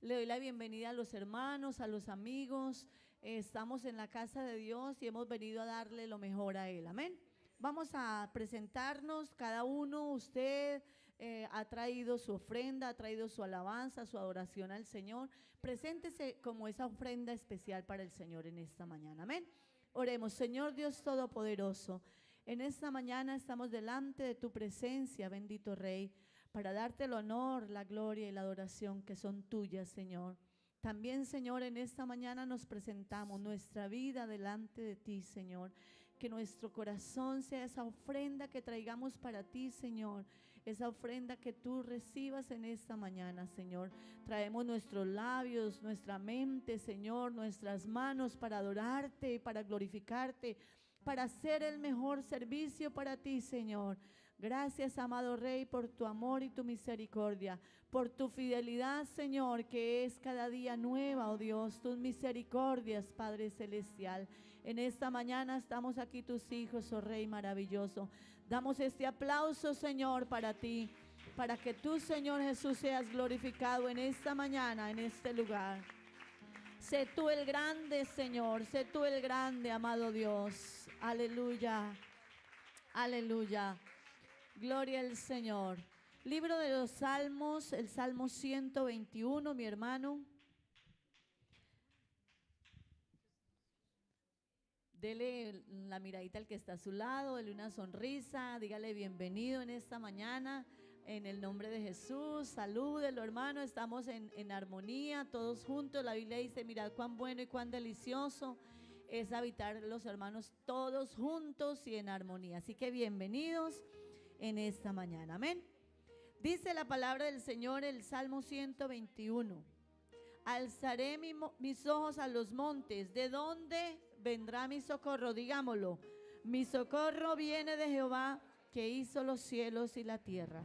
Le doy la bienvenida a los hermanos, a los amigos. Estamos en la casa de Dios y hemos venido a darle lo mejor a Él. Amén. Vamos a presentarnos cada uno. Usted ha traído su ofrenda, ha traído su alabanza, su adoración al Señor. Preséntese como esa ofrenda especial para el Señor en esta mañana. Amén. Oremos, Señor Dios Todopoderoso. En esta mañana estamos delante de tu presencia, bendito Rey, para darte el honor, la gloria y la adoración que son tuyas, Señor. También, Señor, en esta mañana nos presentamos nuestra vida delante de ti, Señor. Que nuestro corazón sea esa ofrenda que traigamos para ti, Señor. Esa ofrenda que tú recibas en esta mañana, Señor. Traemos nuestros labios, nuestra mente, Señor, nuestras manos para adorarte, para glorificarte, para hacer el mejor servicio para ti, Señor. Gracias, amado Rey, por tu amor y tu misericordia, por tu fidelidad, Señor, que es cada día nueva, oh Dios, tus misericordias, Padre Celestial. En esta mañana estamos aquí tus hijos, oh Rey maravilloso. Damos este aplauso, Señor, para ti, para que tú, Señor Jesús, seas glorificado en esta mañana, en este lugar. Sé tú el grande, Señor, sé tú el grande, amado Dios. Aleluya, aleluya. Gloria al Señor. Libro de los Salmos, el Salmo 121, mi hermano. Dele la miradita al que está a su lado, dele una sonrisa, dígale bienvenido en esta mañana, en el nombre de Jesús. Salúdelo, hermano, estamos en armonía, todos juntos. La Biblia dice, mirad cuán bueno y cuán delicioso es habitar los hermanos todos juntos y en armonía. Así que bienvenidos en esta mañana. Amén. Dice la palabra del Señor, el Salmo 121. Alzaré mis ojos a los montes. ¿De dónde vendrá mi socorro? Digámoslo. Mi socorro viene de Jehová, que hizo los cielos y la tierra.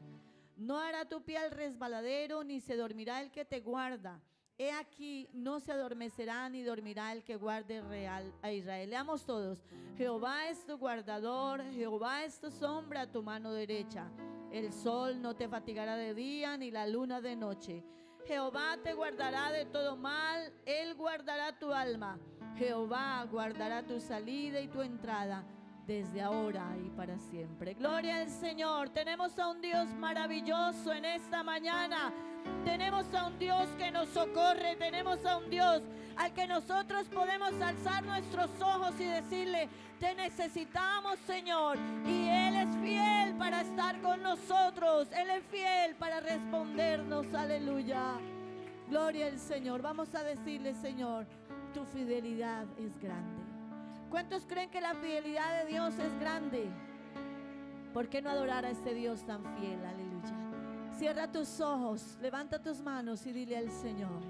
No hará tu pie al resbaladero, ni se dormirá el que te guarda. He aquí, no se adormecerá ni dormirá el que guarde real a Israel. Leamos todos. Jehová es tu guardador, Jehová es tu sombra a tu mano derecha. El sol no te fatigará de día, ni la luna de noche. Jehová te guardará de todo mal, Él guardará tu alma. Jehová guardará tu salida y tu entrada desde ahora y para siempre. Gloria al Señor. Tenemos a un Dios maravilloso en esta mañana. Tenemos a un Dios que nos socorre. Tenemos a un Dios al que nosotros podemos alzar nuestros ojos y decirle, te necesitamos, Señor. Y Él es fiel para estar con nosotros. Él es fiel para respondernos. Aleluya. Gloria al Señor. Vamos a decirle, Señor, tu fidelidad es grande. ¿Cuántos creen que la fidelidad de Dios es grande? ¿Por qué no adorar a este Dios tan fiel? Aleluya. Cierra tus ojos, levanta tus manos y dile al Señor.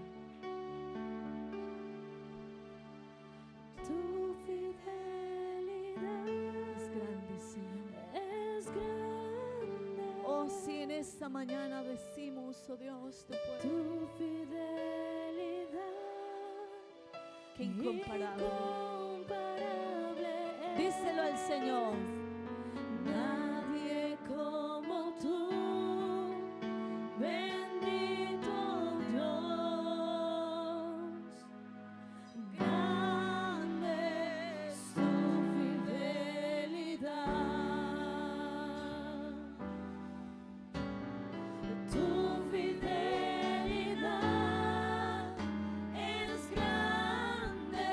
Tu fidelidad es grande, Señor. Es grande. Oh, si en esta mañana decimos, oh Dios, tu pueblo. Tu fidelidad. Qué incomparable. Incomparable es. Díselo al Señor. Nadie como tú, bendito Dios. Grande es tu fidelidad. Tu fidelidad es grande.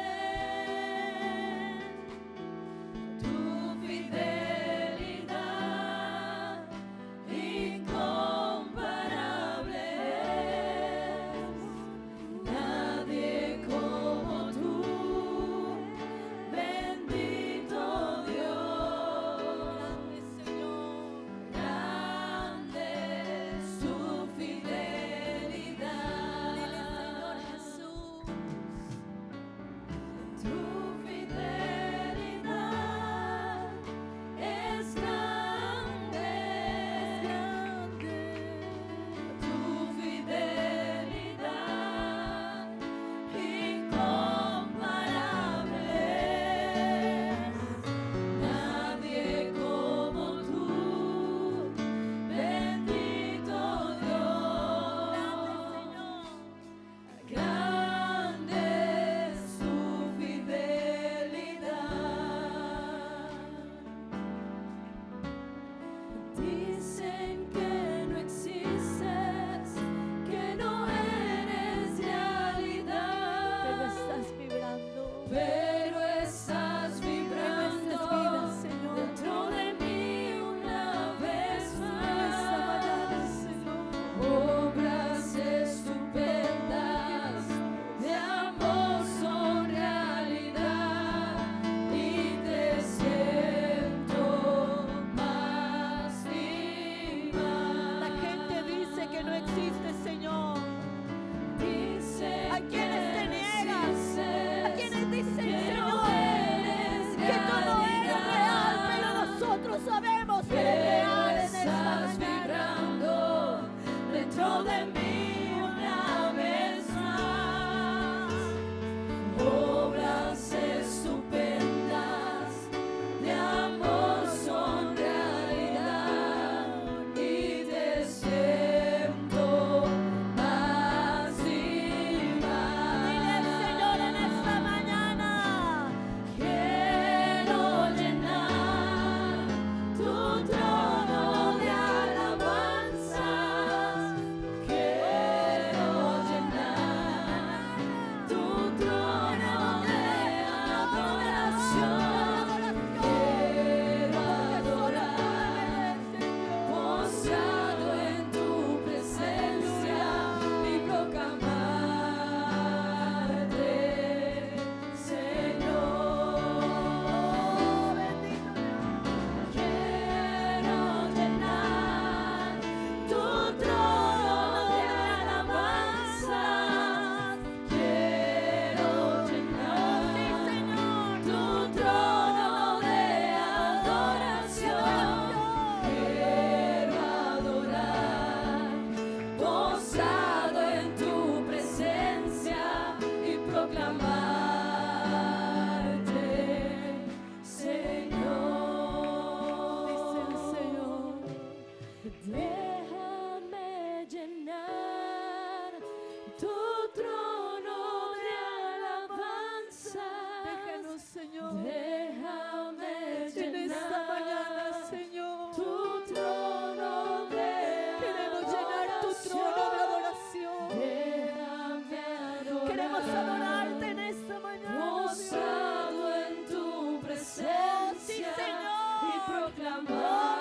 Tu trono de alabanzas. Déjanos, Señor. Déjame En esta mañana, llenar Señor. tu trono de Queremos llenar tu trono de adoración. Déjame adorar. Queremos adorarte en esta mañana, Dios. Postrado en tu Oh, sí, presencia Señor. y proclamar. Oh,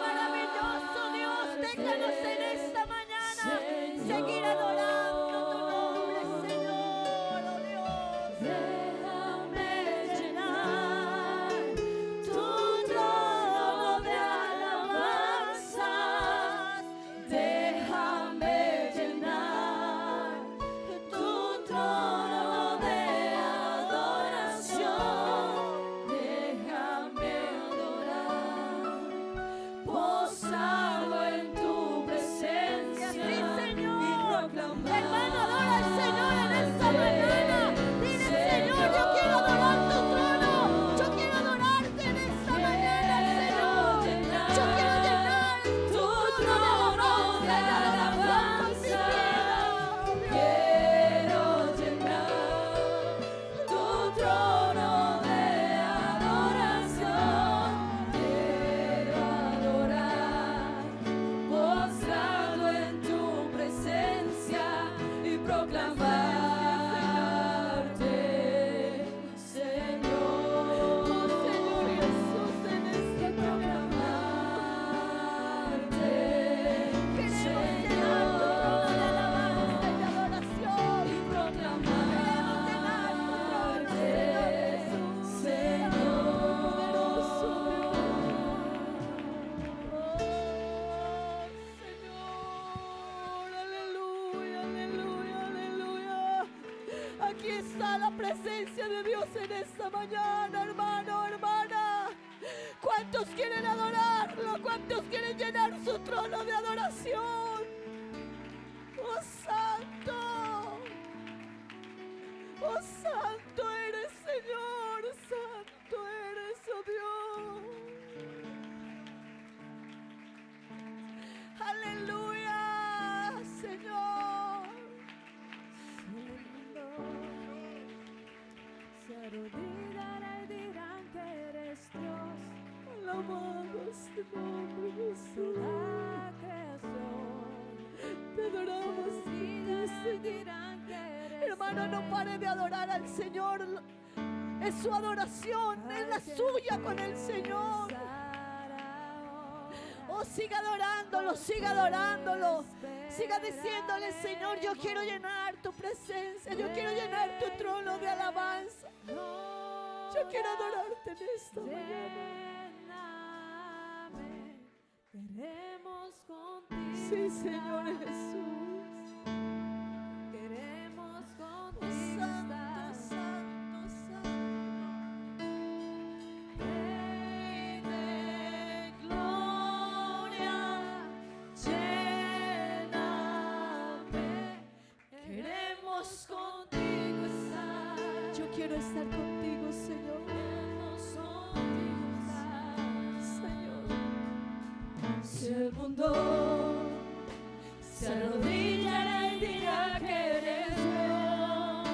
maravilloso Dios, déjanos en esta mañana seguir adorando tu nombre, Señor, oh Dios. Déjame llenar tu trono de alabanzas. Déjame llenar tu trono de adoración. Déjame adorar, postrado en tu presencia Y así, Señor. y proclamar. Hermano, adora al Señor en esta mañana. Dile, Señor, yo quiero adorar tu trono. Yo quiero adorarte en esta mañana, Señor. Yo quiero llenar tu trono de trono de alabanza y de adoración con mi alabanza. vida. Quiero llenar tu trono de adoración. Quiero adorar, postrado en tu presencia y proclamarte, Señor. Oh, Señor Jesús, en esta Y proclamarte, Queremos llenar tu trono de alabanza y de adoración. y Queremos llenar tu trono, Señor proclamarte, Jesús. Señor. Poderoso Dios. Oh, Señor, aleluya, aleluya, aleluya. Aquí está la presencia de Dios en esta mañana, hermano, hermana. ¿Cuántos quieren adorarlo? ¿Cuántos quieren llenar su trono de adoración? Oh Santo, oh Santo eres, Señor, Santo eres, oh Dios. Aleluya, Señor. Se arrodillará y dirán que eres Dios. Alabado es tu nombre, Jesús. Toda creación Te adoramos, se arrodillará y Señor. dirán que eres Hermano, no pare de adorar al Señor. Es su adoración, es la suya con el Señor. Oh, siga adorándolo, siga adorándolo. Siga diciéndole, Señor, yo quiero llenar tu presencia, yo quiero llenar tu trono de alabanza. Yo quiero adorarte en esta mañana. Lléname, queremos contigo. Sí, Señor Jesús. Queremos Oh, contigo santo, estar. santo, santo. Rey de gloria, lléname. Queremos contigo estar. Yo quiero estar contigo, Señor. Queremos contigo estar. Señor. Si el mundo se arrodillará y dirá que eres Dios,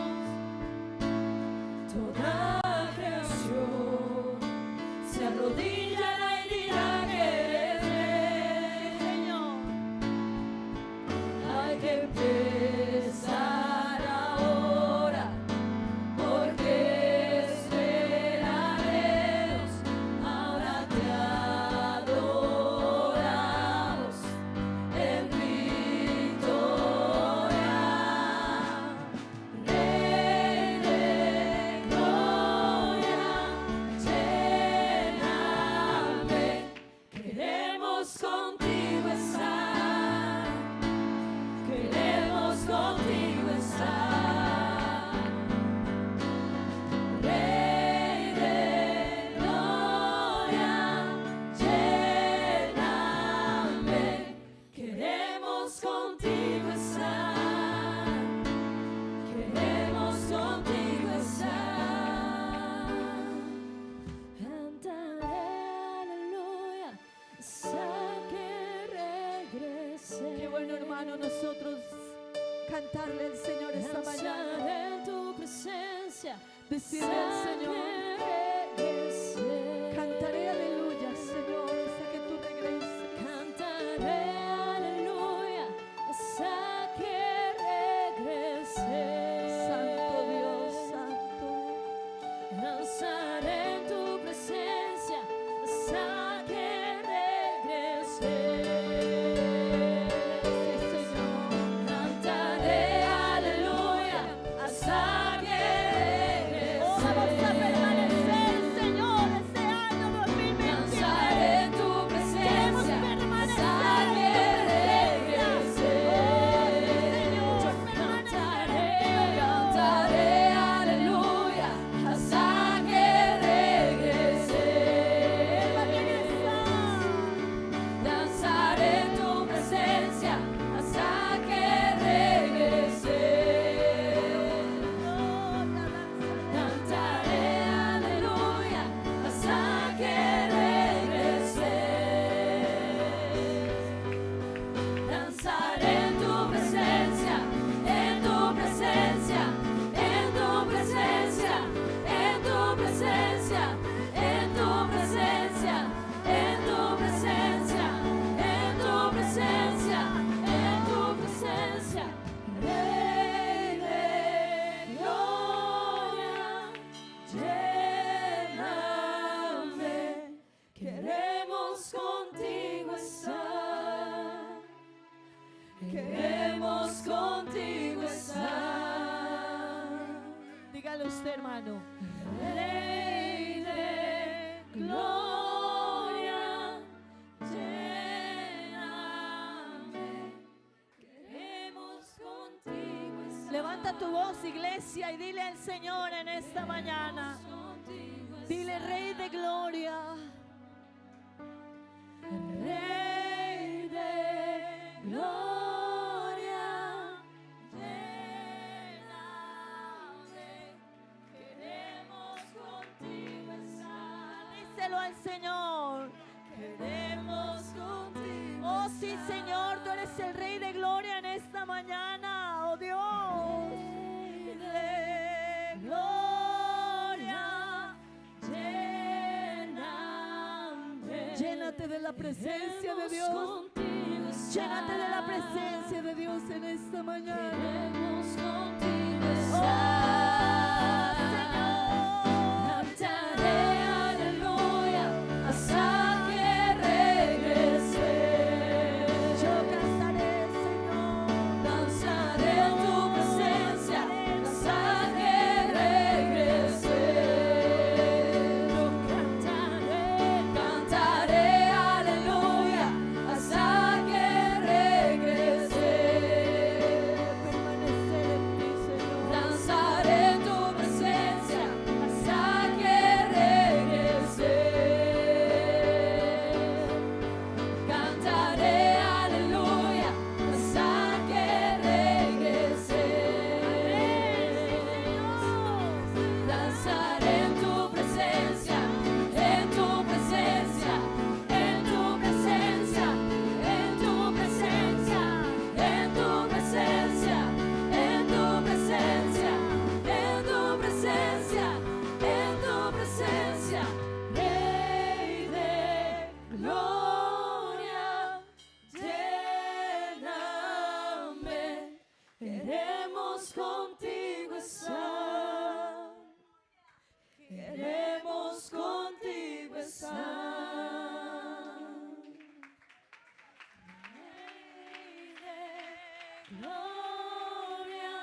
toda creación se arrodillará y dirá que eres Rey. Señor. Hay que empezar ahora, porque esperaremos. Ahora te adoramos en victoria. Rey de gloria, lléname. Queremos contigo estar. Queremos contigo estar. Rey de gloria, lléname. Queremos contigo estar. Queremos contigo estar. Cantaré aleluya hasta que regrese. Qué bueno, hermano, nosotros cantarle al Señor esta mañana. Danzaré en tu presencia Decirle al hasta Señor, que regreses. cantaré aleluya, Señor, hasta que tú regreses. Cantaré aleluya hasta que regreses. Santo Dios, Santo. Danzaré en tu presencia hasta que regreses. Sí, Señor. Cantaré aleluya hasta que Oh, vamos a regreses. permanecer, Señor, este año 2023. Danzaré en tu Queremos presencia permanecer hasta en que tu presencia. regreses. Oh, sí, Señor, Yo permanecer en cantaré, ti, oh Dios. cantaré aleluya hasta que Él va a regreses. regresar. Danzaré en tu presencia hasta que regreses. Oh, la danzaré. Cantaré aleluya hasta que regreses. Danzaré en tu presencia, en tu presencia, en tu presencia, en tu presencia, en tu presencia, en tu presencia, en tu presencia, en tu presencia. Rey de gloria, lléname. Queremos contigo estar. Queremos contigo estar. Dígale usted, hermano. Rey de gloria, lléname. Queremos contigo estar. Levanta tu voz, iglesia, y dile al Señor en esta mañana. Contigo Dile, Rey de gloria. Rey de gloria, lléname. Queremos contigo estar. Díselo al Señor. Queremos contigo Oh sí, estar. Señor, tú eres el Rey de gloria en esta mañana. Oh Dios. Rey de gloria, lléname. Llénate de la presencia de Queremos Dios. contigo Llénate de la estar. presencia de Dios en esta mañana. Queremos contigo Oh, estar. Señor. Cantaré aleluya hasta que regreses. Yo cantaré, Señor. Danzaré en tu presencia hasta que regreses. Yo cantaré, cantaré aleluya hasta que regreses. Permanecer en ti, Señor. Danzaré en tu presencia hasta que regreses. Cantaré aleluya hasta que regreses. Danzaré en tu presencia, en tu presencia, en tu presencia, en tu presencia, en tu presencia, en tu presencia, en tu presencia, en tu presencia, Rey de gloria, lléname. Queremos contigo estar. Queremos contigo estar. Rey de gloria,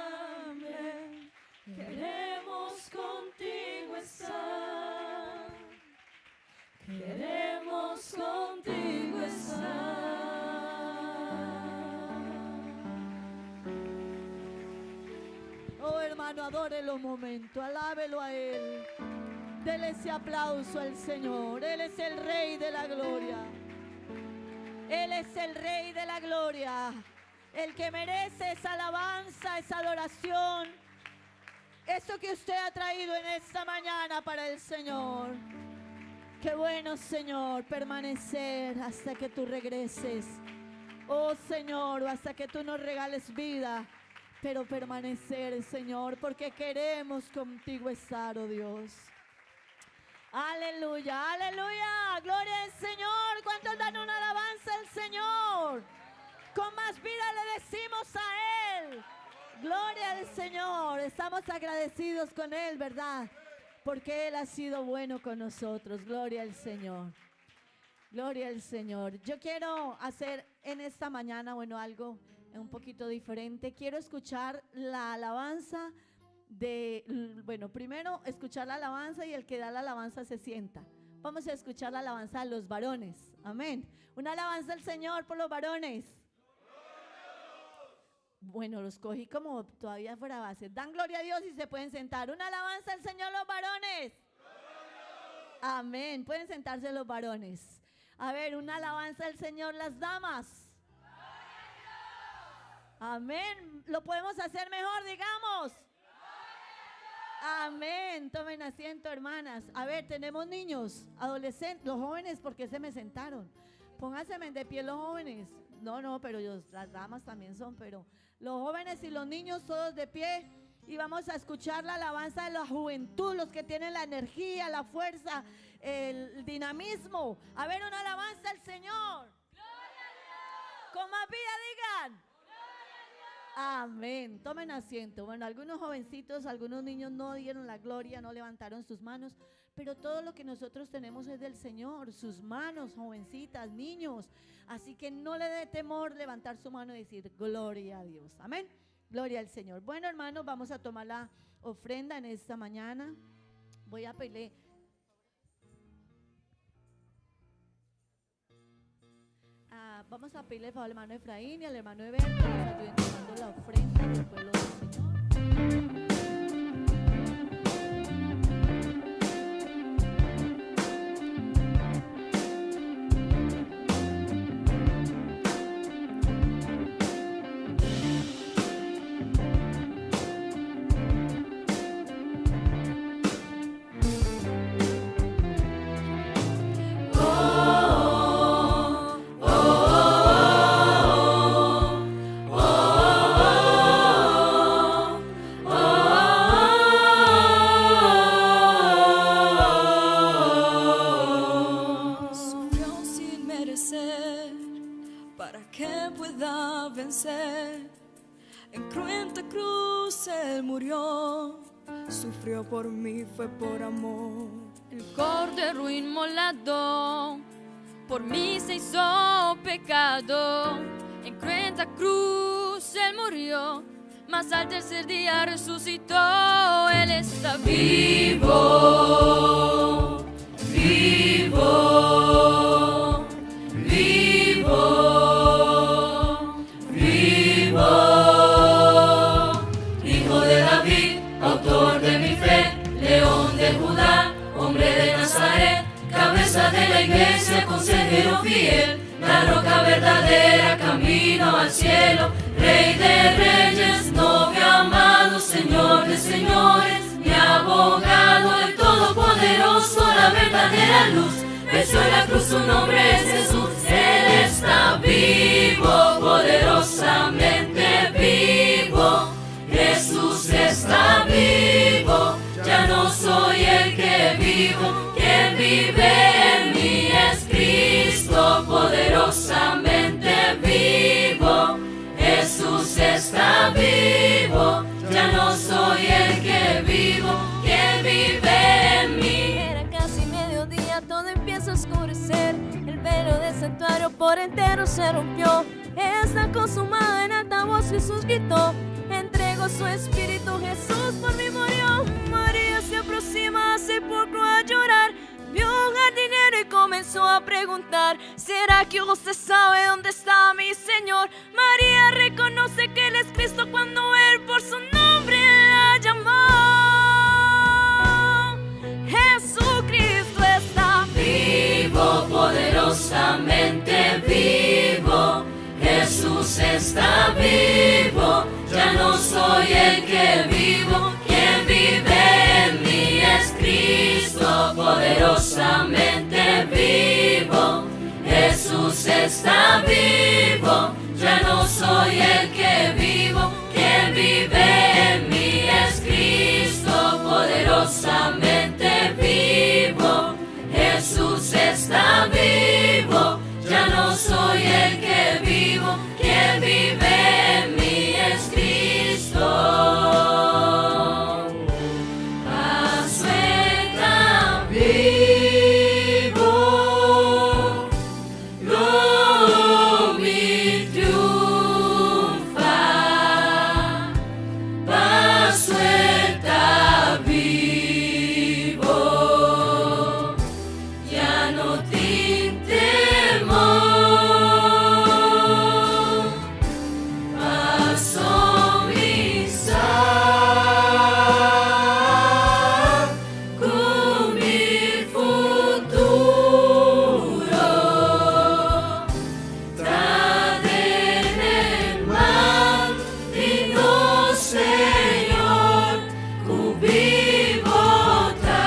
lléname. Queremos contigo estar. Queremos contigo estar. Oh hermano, adórelo un momento, alábelo a Él. Dele ese aplauso al Señor. Él es el Rey de la gloria. Él es el Rey de la gloria. El que merece esa alabanza, esa adoración. Eso que usted ha traído en esta mañana para el Señor. Qué bueno, Señor, permanecer hasta que tú regreses. Oh Señor, hasta que tú nos regales vida, pero permanecer, Señor, porque queremos contigo estar, oh Dios. Aleluya, aleluya, gloria al Señor. ¿Cuántos dan una alabanza al Señor? Con más vida le decimos a Él. Gloria al Señor. Estamos agradecidos con Él, ¿verdad? Porque Él ha sido bueno con nosotros. Gloria al Señor. Gloria al Señor. Yo quiero hacer en esta mañana, bueno, algo un poquito diferente. Quiero escuchar la alabanza de, bueno, primero escuchar la alabanza y el que da la alabanza se sienta. Vamos a escuchar la alabanza de los varones. Amén. Una alabanza al Señor por los varones. Bueno, los cogí como todavía fuera base. Dan gloria a Dios y se pueden sentar. Una alabanza al Señor los varones. Amén. Pueden sentarse los varones. A ver, una alabanza al Señor las damas. Amén. Lo podemos hacer mejor, digamos. Amén. Tomen asiento, hermanas. A ver, tenemos niños, adolescentes, los jóvenes, ¿por qué se me sentaron? Pónganse de pie los jóvenes. No, no, pero las damas también son, pero los jóvenes y los niños todos de pie. Y vamos a escuchar la alabanza de la juventud, los que tienen la energía, la fuerza, el dinamismo. A ver, una alabanza al Señor. ¡Gloria a Dios! Con más vida, digan. Amén. Tomen asiento. Bueno, algunos jovencitos, algunos niños no dieron la gloria, no levantaron sus manos, pero todo lo que nosotros tenemos es del Señor, sus manos, jovencitas, niños. Así que no le dé temor levantar su mano y decir gloria a Dios. Amén. Gloria al Señor. Bueno, hermanos, vamos a tomar la ofrenda en esta mañana. Voy a pedirle. Vamos a pedirle el favor al hermano Efraín y al hermano Eber que nos ayuden tomando la ofrenda del pueblo del Señor. Sufrió sin merecer para que pueda vencer. En cruenta cruz él murió, sufrió por mí, fue por amor. El cordero inmolado por mí se hizo pecado. En cruenta cruz él murió, mas al tercer día resucitó. Él está vivo, vivo, vivo, vivo. Hijo de David, autor de mi fe, león de Judá, hombre de Nazaret, cabeza de la iglesia, consejero fiel, la roca verdadera, camino al cielo, rey de reyes, novio amado, señor de señores, mi abogado, el todopoderoso, la verdadera luz, venció en la cruz, su nombre es Jesús, él está vivo, poderosamente vivo. Jesús está vivo, ya no soy el que vivo, quien vive en mí es Cristo, poderosamente vivo. Jesús está vivo, ya no soy el que vivo, quien vive en mí. Era casi mediodía, todo empieza a oscurecer. El velo del santuario por entero se rompió. Está consumado, en alta voz Jesús gritó. Entregó su espíritu, Jesús por mí murió. María se aproxima al sepulcro a llorar. Vio un jardinero y comenzó a preguntar: ¿será que usted sabe dónde está mi Señor? María reconoce que él es Cristo cuando él por su nombre la llamó. Jesucristo está vivo, poderosamente vivo. Jesús está vivo, ya no soy el que vivo, quien vive en mí es Cristo, poderosamente vivo. Jesús está vivo, no soy el que vivo, quien vive en mí es Cristo, poderosamente vivo. Jesús está vivo, ya no soy el que vivo, quien vive en mí es Cristo. Paso ta bibu, lo mi triunfá. Paso ta bibu, ya no tin temor. Paso mi sa ku mi futuro ta den man di nos Señor ku bibu ta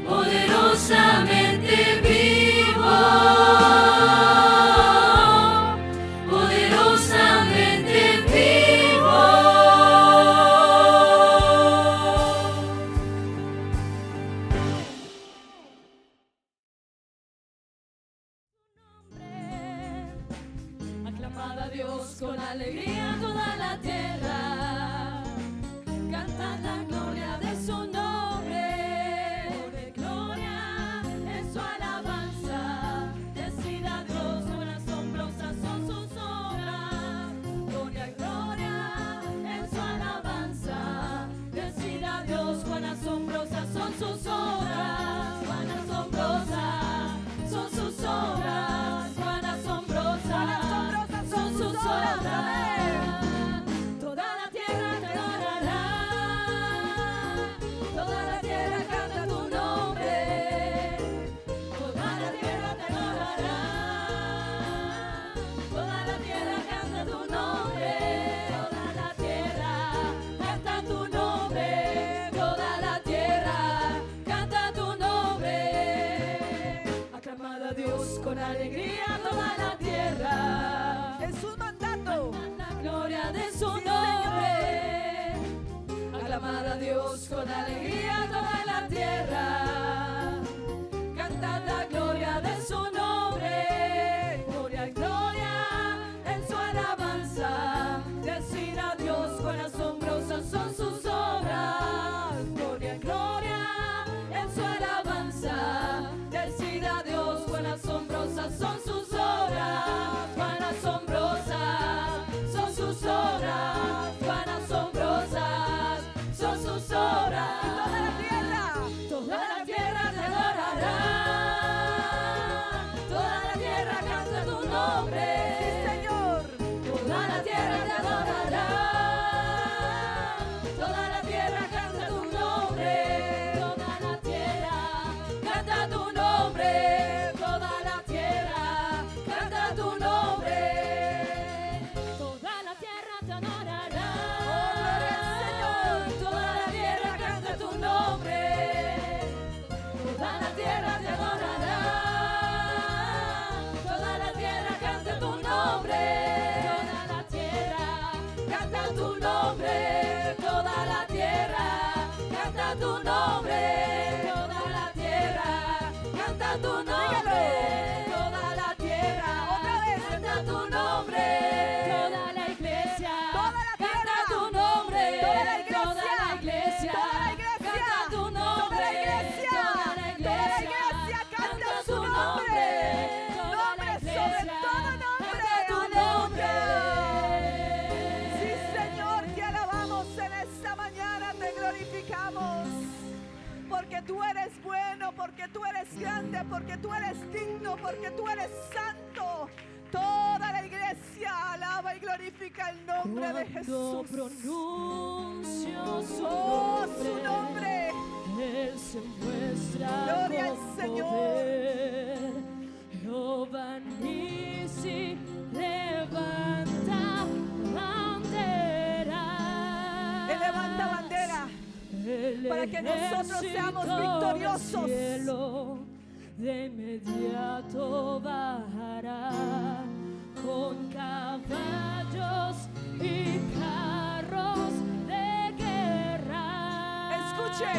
poderosamente bibu, poderosamente bibu. Aclamad a Dios con alegría toda la tierra. Cantad la gloria de su nombre. Gloria en su alabanza. Decid a Dios cuán asombrosas son sus obras. Gloria, gloria en su alabanza. Decid a Dios cuán asombrosas son sus obras. Cuán asombrosas son sus obras. Cuán asombrosas son sus obras. Toda la tierra te adorará. Toda la tierra canta tu nombre. Toda la tierra te adorará. Toda la tierra canta tu nombre. Toda la tierra canta tu nombre. Toda la tierra canta tu nombre. Aclamad a Dios con alegría toda la tierra. Es un mandato. La gloria de su nombre. Aclamad a Dios con alegría toda la tierra. Cantad la gloria de su nombre. Gloria, gloria en su alabanza. Decid a Dios cuán asombrosas son sus obras. Gloria, gloria en su alabanza. Decid a Dios cuán asombrosas son sus obras. Cuán asombrosas son sus obras. Cuán asombrosas son sus obras. Toda la tierra. Toda la tierra te adorará. Toda la tierra canta tu nombre. Sí, Señor. Toda la tierra te adorará. Toda la tierra canta tu nombre. Toda la tierra canta tu nombre. Toda la tierra canta tu nombre. Toda la tierra te adorará. Oh, gloria al Señor. Toda la tierra canta tu nombre. Toda la tierra te adorará. Toda la tierra canta tu nombre. Toda la tierra canta tu nombre. Toda la tierra canta tu nombre. Toda la tierra canta tu nombre. Toda la tierra Otra vez. canta tu nombre. Toda la iglesia Toda la canta tierra. tu nombre. Toda la iglesia. Toda la iglesia Toda la iglesia. canta tu nombre. Toda la iglesia. Toda la Toda la iglesia iglesia canta su nombre. Toda la Nombre sobre iglesia todo nombre. canta tu nombre. Sí, Señor, te alabamos en esta mañana, te glorificamos. Porque tú eres bueno, porque tú eres grande, porque tú eres digno, porque tú eres santo. Toda la iglesia alaba y glorifica el nombre de Cuando Jesús. pronuncio su Oh, nombre, su nombre. Él se muestra Gloria al con Señor. poder. Jehová Nissi levanta bandera. Él levanta bandera El para que nosotros seamos ejército del victoriosos. cielo. De inmediato bajará con caballos y carros de guerra. Escuche.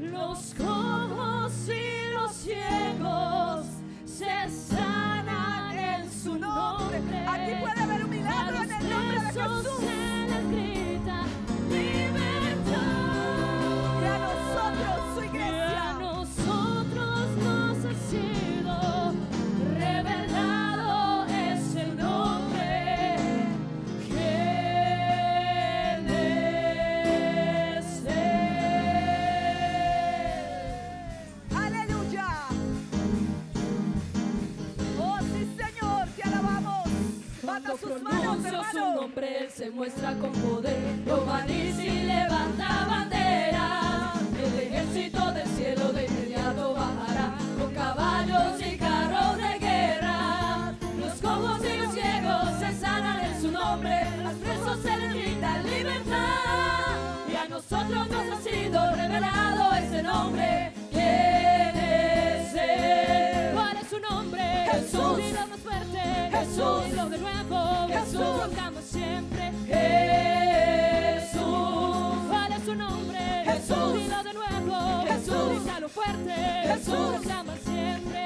Los cojos y los ciegos se sanan en su nombre. Aquí puede haber un milagro A en los el nombre de presos Jesús. se les grita libertad. Y a nosotros, su Y a iglesia. nosotros nos ha sido revelado ese nombre. ¿Quién es él? Aleluya. Oh, sí, Señor, te alabamos. Bata Cuando sus manos, pronuncio su hermano. nombre, él se muestra con poder. Lo y levanta bandera. El ejército del cielo de inmediato bajará con caballos y carros de guerra. Los cojos y los ciegos se sanan en su nombre. A los presos se les grita libertad. Y a nosotros nos ha sido revelado ese nombre. ¿Quién es él? ¿Cuál es su nombre? Jesús. Dilo más fuerte. Jesús. Dilo de nuevo. Jesús. Proclama siempre. Jesús. ¿Cuál es su nombre? Jesús. Dilo de nuevo. Jesús. Grítalo fuerte. Jesús. Proclama siempre.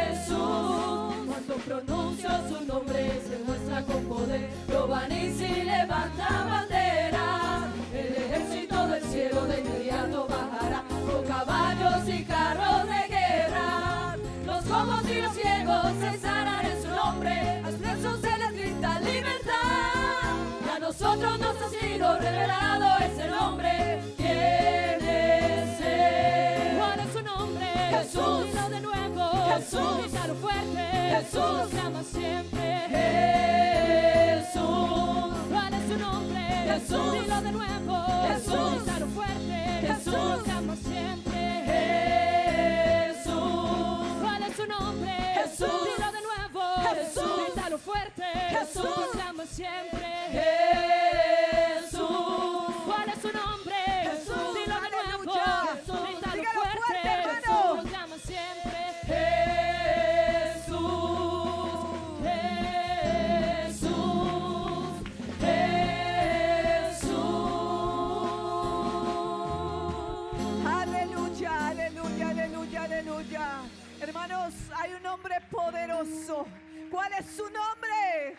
Jesús. Cuando pronuncio su nombre se muestra con poder. Lo van y si levanta bandera. El ejército del cielo de inmediato bajará con caballos y carros de guerra. Los cojos y los ciegos se sanan en su nombre. A los presos se les grita libertad. Y a nosotros nos ha sido revelado ese nombre. ¿Quién es él? ¿Cuál es su nombre? Jesús. Dilo de nuevo. Jesús. Grítalo fuerte. Jesús. Proclama siempre. Jesús. ¿Cuál es su nombre? Jesús. Dilo de nuevo. Jesús. Grítalo fuerte. Jesús. Proclama siempre. Jesús. ¿Cuál es su nombre? Jesús. Dilo de nuevo. Jesús. Grítalo fuerte. Jesús. Proclama siempre. Jesús. ¿Cuál es su nombre? Jesús. Dilo de nuevo. Aleluya. Jesús. Grítalo Dígalo fuerte. fuerte, hermano. Proclama siempre. Jesús. Jesús. Jesús. Aleluya, aleluya, aleluya, aleluya. Hermanos, hay un nombre poderoso. ¿Cuál es su nombre?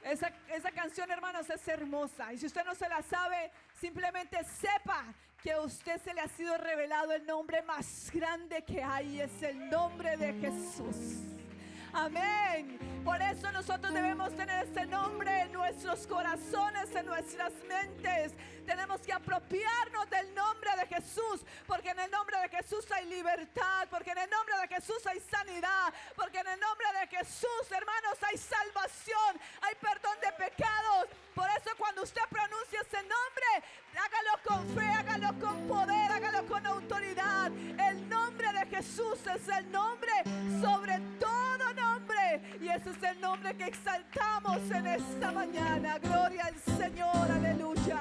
Esa, esa canción, hermanos, es hermosa. Y si usted no se la sabe, simplemente sepa que a usted se le ha sido revelado el nombre más grande que hay, es el nombre de Jesús. Amén. Por eso nosotros debemos tener ese nombre en nuestros corazones, en nuestras mentes. Tenemos que apropiarnos del nombre de Jesús, porque en el nombre de Jesús hay libertad, porque en el nombre de Jesús hay sanidad, porque en el nombre de Jesús, hermanos, hay salvación, hay perdón de pecados. Por eso cuando usted pronuncia ese nombre, hágalo con fe, hágalo con poder, hágalo con autoridad. El nombre de Jesús es el nombre sobre todo nombre. Y ese es el nombre que exaltamos en esta mañana. Gloria al Señor, aleluya.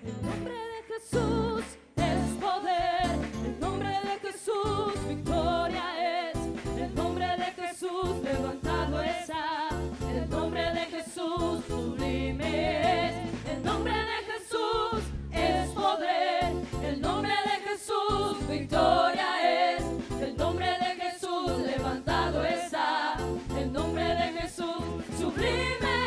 El nombre de Jesús es poder, el nombre de Jesús victoria es, el nombre de Jesús levantado está, el nombre de Jesús sublime es, el nombre de Jesús es poder, el nombre de Jesús victoria es, el nombre de Jesús levantado está, el nombre de Jesús sublime.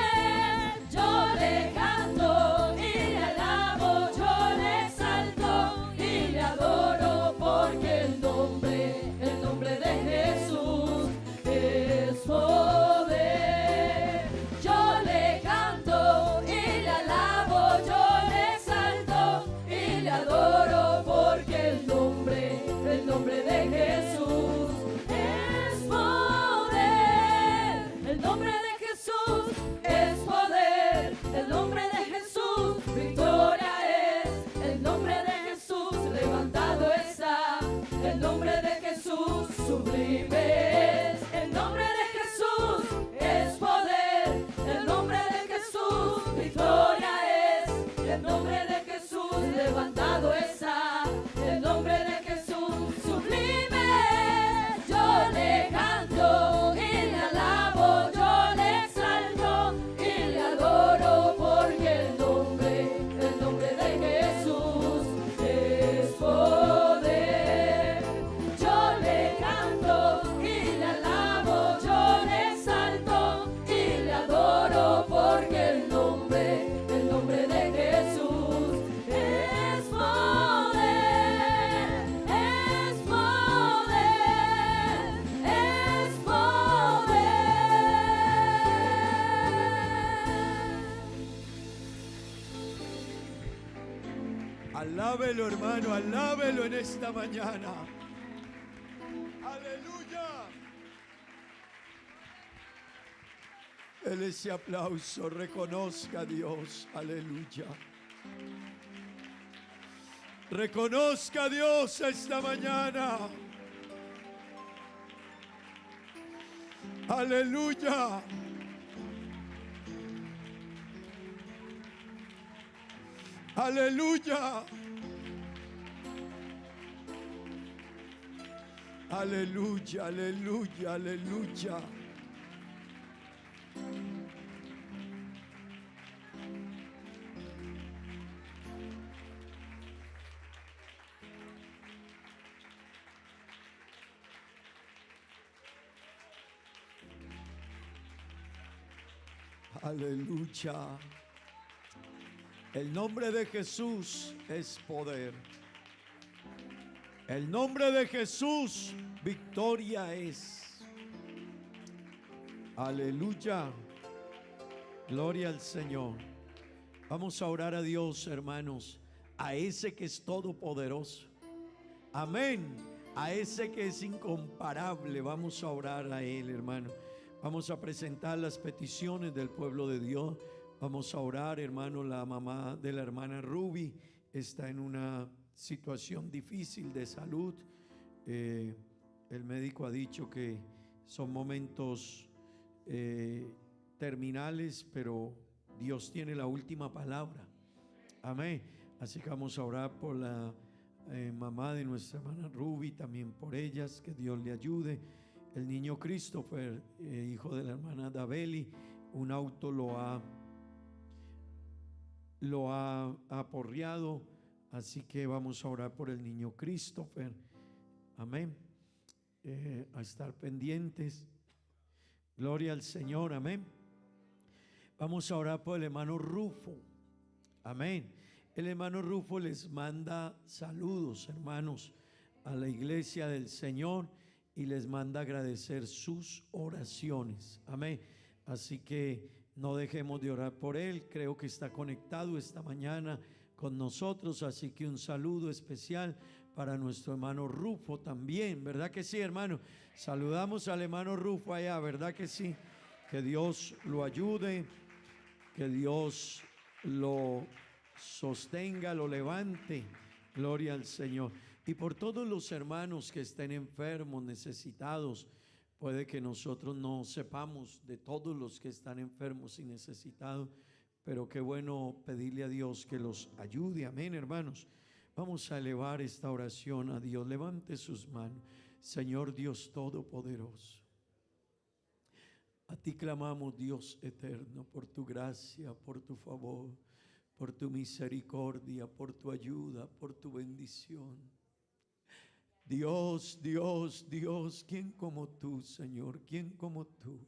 Alábelo, hermano, alábelo en esta mañana. Aleluya. Dele ese aplauso, reconozca a Dios. Aleluya. Reconozca a Dios esta mañana. Aleluya. Aleluya. Aleluya, aleluya, aleluya. Aleluya. El nombre de Jesús es poder. El nombre de Jesús, victoria es. Aleluya. Gloria al Señor. Vamos a orar a Dios, hermanos, a ese que es todopoderoso. Amén. A ese que es incomparable. Vamos a orar a Él, hermano. Vamos a presentar las peticiones del pueblo de Dios. Vamos a orar, hermano. La mamá de la hermana Ruby está en una situación difícil de salud. El médico ha dicho que son momentos terminales, pero Dios tiene la última palabra. Amén. Así que vamos a orar por la mamá de nuestra hermana Ruby, también por ellas, que Dios le ayude. El niño Christopher, hijo de la hermana Daveli, un auto lo ha aporreado, así que vamos a orar por el niño Christopher. Amén. A estar pendientes. Gloria al Señor, amén. Vamos a orar por el hermano Rufo. Amén. El hermano Rufo les manda saludos, hermanos, a la iglesia del Señor y les manda agradecer sus oraciones. Amén. Así que no dejemos de orar por él. Creo que está conectado esta mañana con nosotros. Así que un saludo especial para nuestro hermano Rufo también. ¿Verdad que sí, hermano? Saludamos al hermano Rufo allá, ¿verdad que sí? Que Dios lo ayude, que Dios lo sostenga, lo levante. Gloria al Señor. Y por todos los hermanos que estén enfermos, necesitados, puede que nosotros no sepamos de todos los que están enfermos y necesitados, pero qué bueno pedirle a Dios que los ayude. Amén, hermanos. Vamos a elevar esta oración a Dios. Levante sus manos. Señor Dios Todopoderoso, a ti clamamos, Dios eterno, por tu gracia, por tu favor, por tu misericordia, por tu ayuda, por tu bendición. Dios, Dios, Dios, ¿quién como tú, Señor? ¿Quién como tú?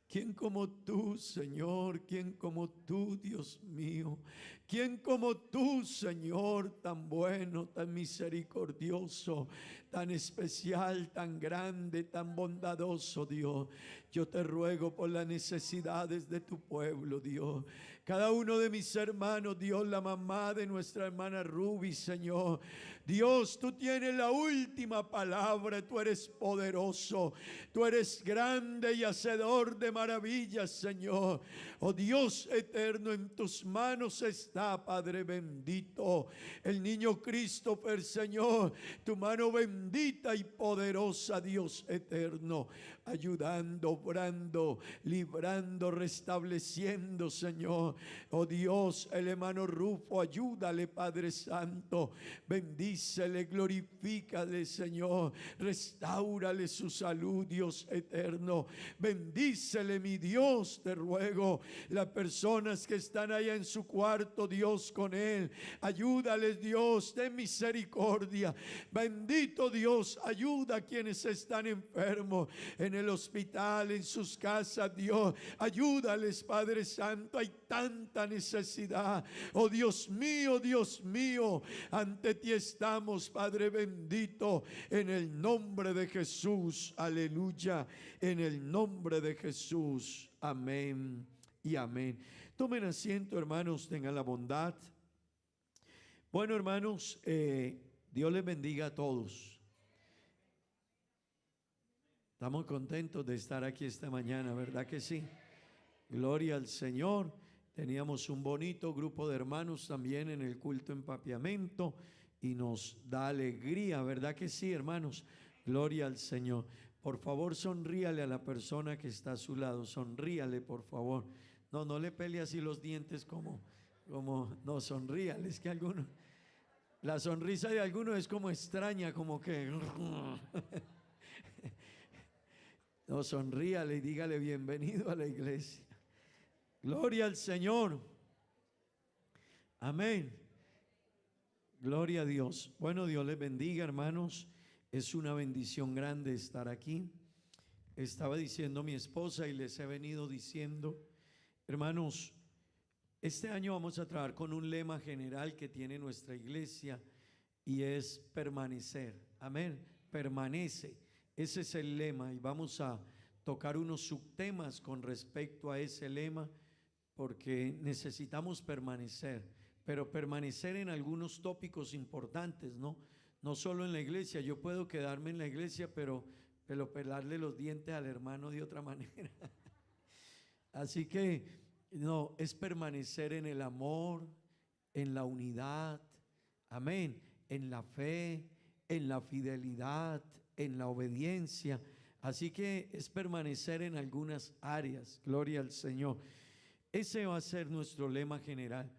¿Quién como tú, Señor? ¿Quién como tú, Dios mío? ¿Quién como tú, Señor, tan bueno, tan misericordioso, tan especial, tan grande, tan bondadoso, Dios? Yo te ruego por las necesidades de tu pueblo, Dios. Cada uno de mis hermanos, Dios, la mamá de nuestra hermana Ruby, Señor. Dios, tú tienes la última palabra, tú eres poderoso, tú eres grande y hacedor de maravillas, Señor. Oh Dios eterno, en tus manos está, Padre bendito, el niño Christopher, Señor. Tu mano bendita y poderosa, Dios eterno, ayudando, obrando, librando, restableciendo, Señor. Oh Dios, el hermano Rufo, ayúdale, Padre Santo, bendícele, glorifícale, Señor, restáurale su salud, Dios eterno, bendícele, mi Dios, te ruego, las personas que están allá en su cuarto, Dios, con él, ayúdales, Dios, ten misericordia, bendito Dios, ayuda a quienes están enfermos en el hospital, en sus casas, Dios, ayúdales, Padre Santo, hay tanta necesidad. Oh Dios mío, Dios mío, ante ti estamos, Padre bendito, en el nombre de Jesús, aleluya, en el nombre de Jesús, amén y amén. Tomen asiento, hermanos, tengan la bondad. Bueno, hermanos, eh, Dios les bendiga a todos. Estamos contentos de estar aquí esta mañana, ¿verdad que sí? Gloria al Señor. Teníamos un bonito grupo de hermanos también en el culto en Papiamento y nos da alegría, ¿verdad que sí, hermanos? Gloria al Señor. Por favor, sonríale a la persona que está a su lado, sonríale, por favor. No, no le pele así los dientes como, como, no, sonríale, es que algunos, la sonrisa de algunos es como extraña, como que... No, sonríale y dígale bienvenido a la iglesia. Gloria al Señor. Amén. Gloria a Dios. Bueno, Dios les bendiga, hermanos. Es una bendición grande estar aquí. Estaba diciendo mi esposa y les he venido diciendo, hermanos, este año vamos a trabajar con un lema general que tiene nuestra iglesia y es permanecer. Amén. Permanece. Ese es el lema y vamos a tocar unos subtemas con respecto a ese lema porque necesitamos permanecer, pero permanecer en algunos tópicos importantes, ¿no? No solo en la iglesia, yo puedo quedarme en la iglesia, pero, pero pelarle los dientes al hermano de otra manera. Así que, no, es permanecer en el amor, en la unidad, amén, en la fe, en la fidelidad, en la obediencia. Así que es permanecer en algunas áreas, gloria al Señor. Ese va a ser nuestro lema general.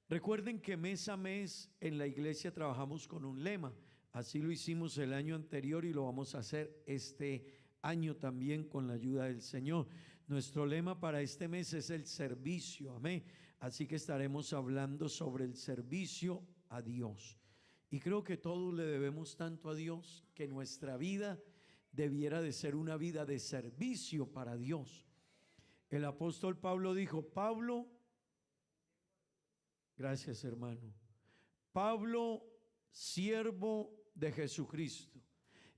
Recuerden que mes a mes en la iglesia trabajamos con un lema. Así lo hicimos el año anterior y lo vamos a hacer este año también con la ayuda del Señor. Nuestro lema para este mes es el servicio. Amén. Así que estaremos hablando sobre el servicio a Dios. Y creo que todos le debemos tanto a Dios que nuestra vida debiera de ser una vida de servicio para Dios. El apóstol Pablo dijo, Pablo, gracias hermano, Pablo, siervo de Jesucristo.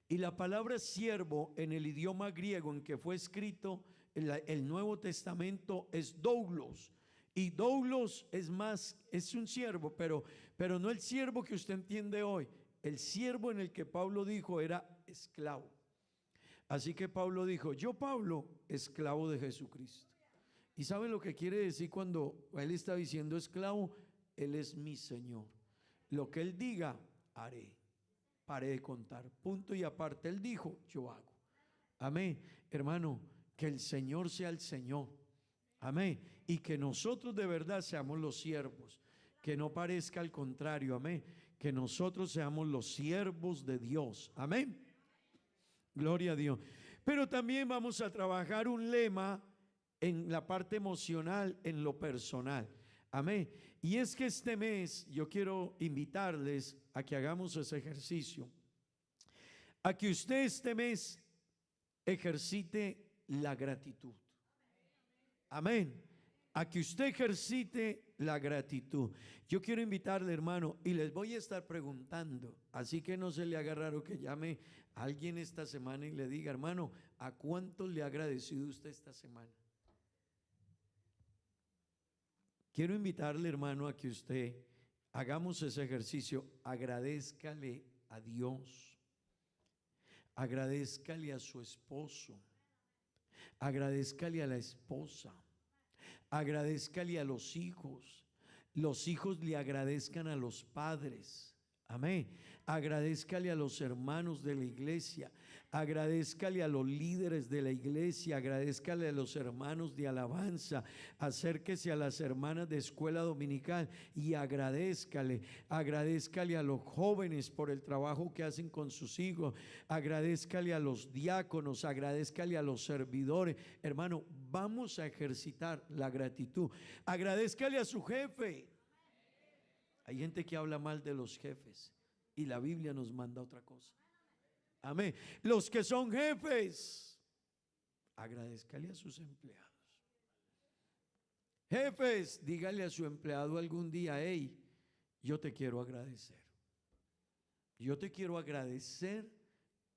Y la palabra siervo en el idioma griego en que fue escrito el, el Nuevo Testamento es doulos. Y doulos es más, es un siervo, pero, pero no el siervo que usted entiende hoy. El siervo en el que Pablo dijo era esclavo. Así que Pablo dijo, yo Pablo, esclavo de Jesucristo. ¿Y saben lo que quiere decir cuando él está diciendo esclavo? Él es mi Señor. Lo que él diga, haré. Paré de contar. Punto y aparte, él dijo, yo hago. Amén. Hermano, que el Señor sea el Señor. Amén. Y que nosotros de verdad seamos los siervos. Que no parezca al contrario. Amén. Que nosotros seamos los siervos de Dios. Amén. Gloria a Dios. Pero también vamos a trabajar un lema en la parte emocional, en lo personal. Amén. Y es que este mes yo quiero invitarles a que hagamos ese ejercicio. A que usted este mes ejercite la gratitud. Amén. A que usted ejercite la gratitud. Yo quiero invitarle, hermano, y les voy a estar preguntando. Así que no se le haga raro que llame a alguien esta semana y le diga, hermano, ¿a cuánto le ha agradecido usted esta semana? Quiero invitarle, hermano, a que usted hagamos ese ejercicio. Agradézcale a Dios. Agradézcale a su esposo. Agradézcale a la esposa. Agradézcale a los hijos. Los hijos le agradezcan a los padres. Amén. Agradézcale a los hermanos de la iglesia. Agradézcale a los líderes de la iglesia. Agradézcale a los hermanos de alabanza. Acérquese a las hermanas de escuela dominical y agradézcale. Agradézcale a los jóvenes por el trabajo que hacen con sus hijos. Agradézcale a los diáconos. Agradézcale a los servidores. Hermano, vamos a ejercitar la gratitud. Agradézcale a su jefe. Hay gente que habla mal de los jefes y la Biblia nos manda otra cosa. Amén. Los que son jefes, agradézcale a sus empleados. Jefes, dígale a su empleado algún día, hey, yo te quiero agradecer. Yo te quiero agradecer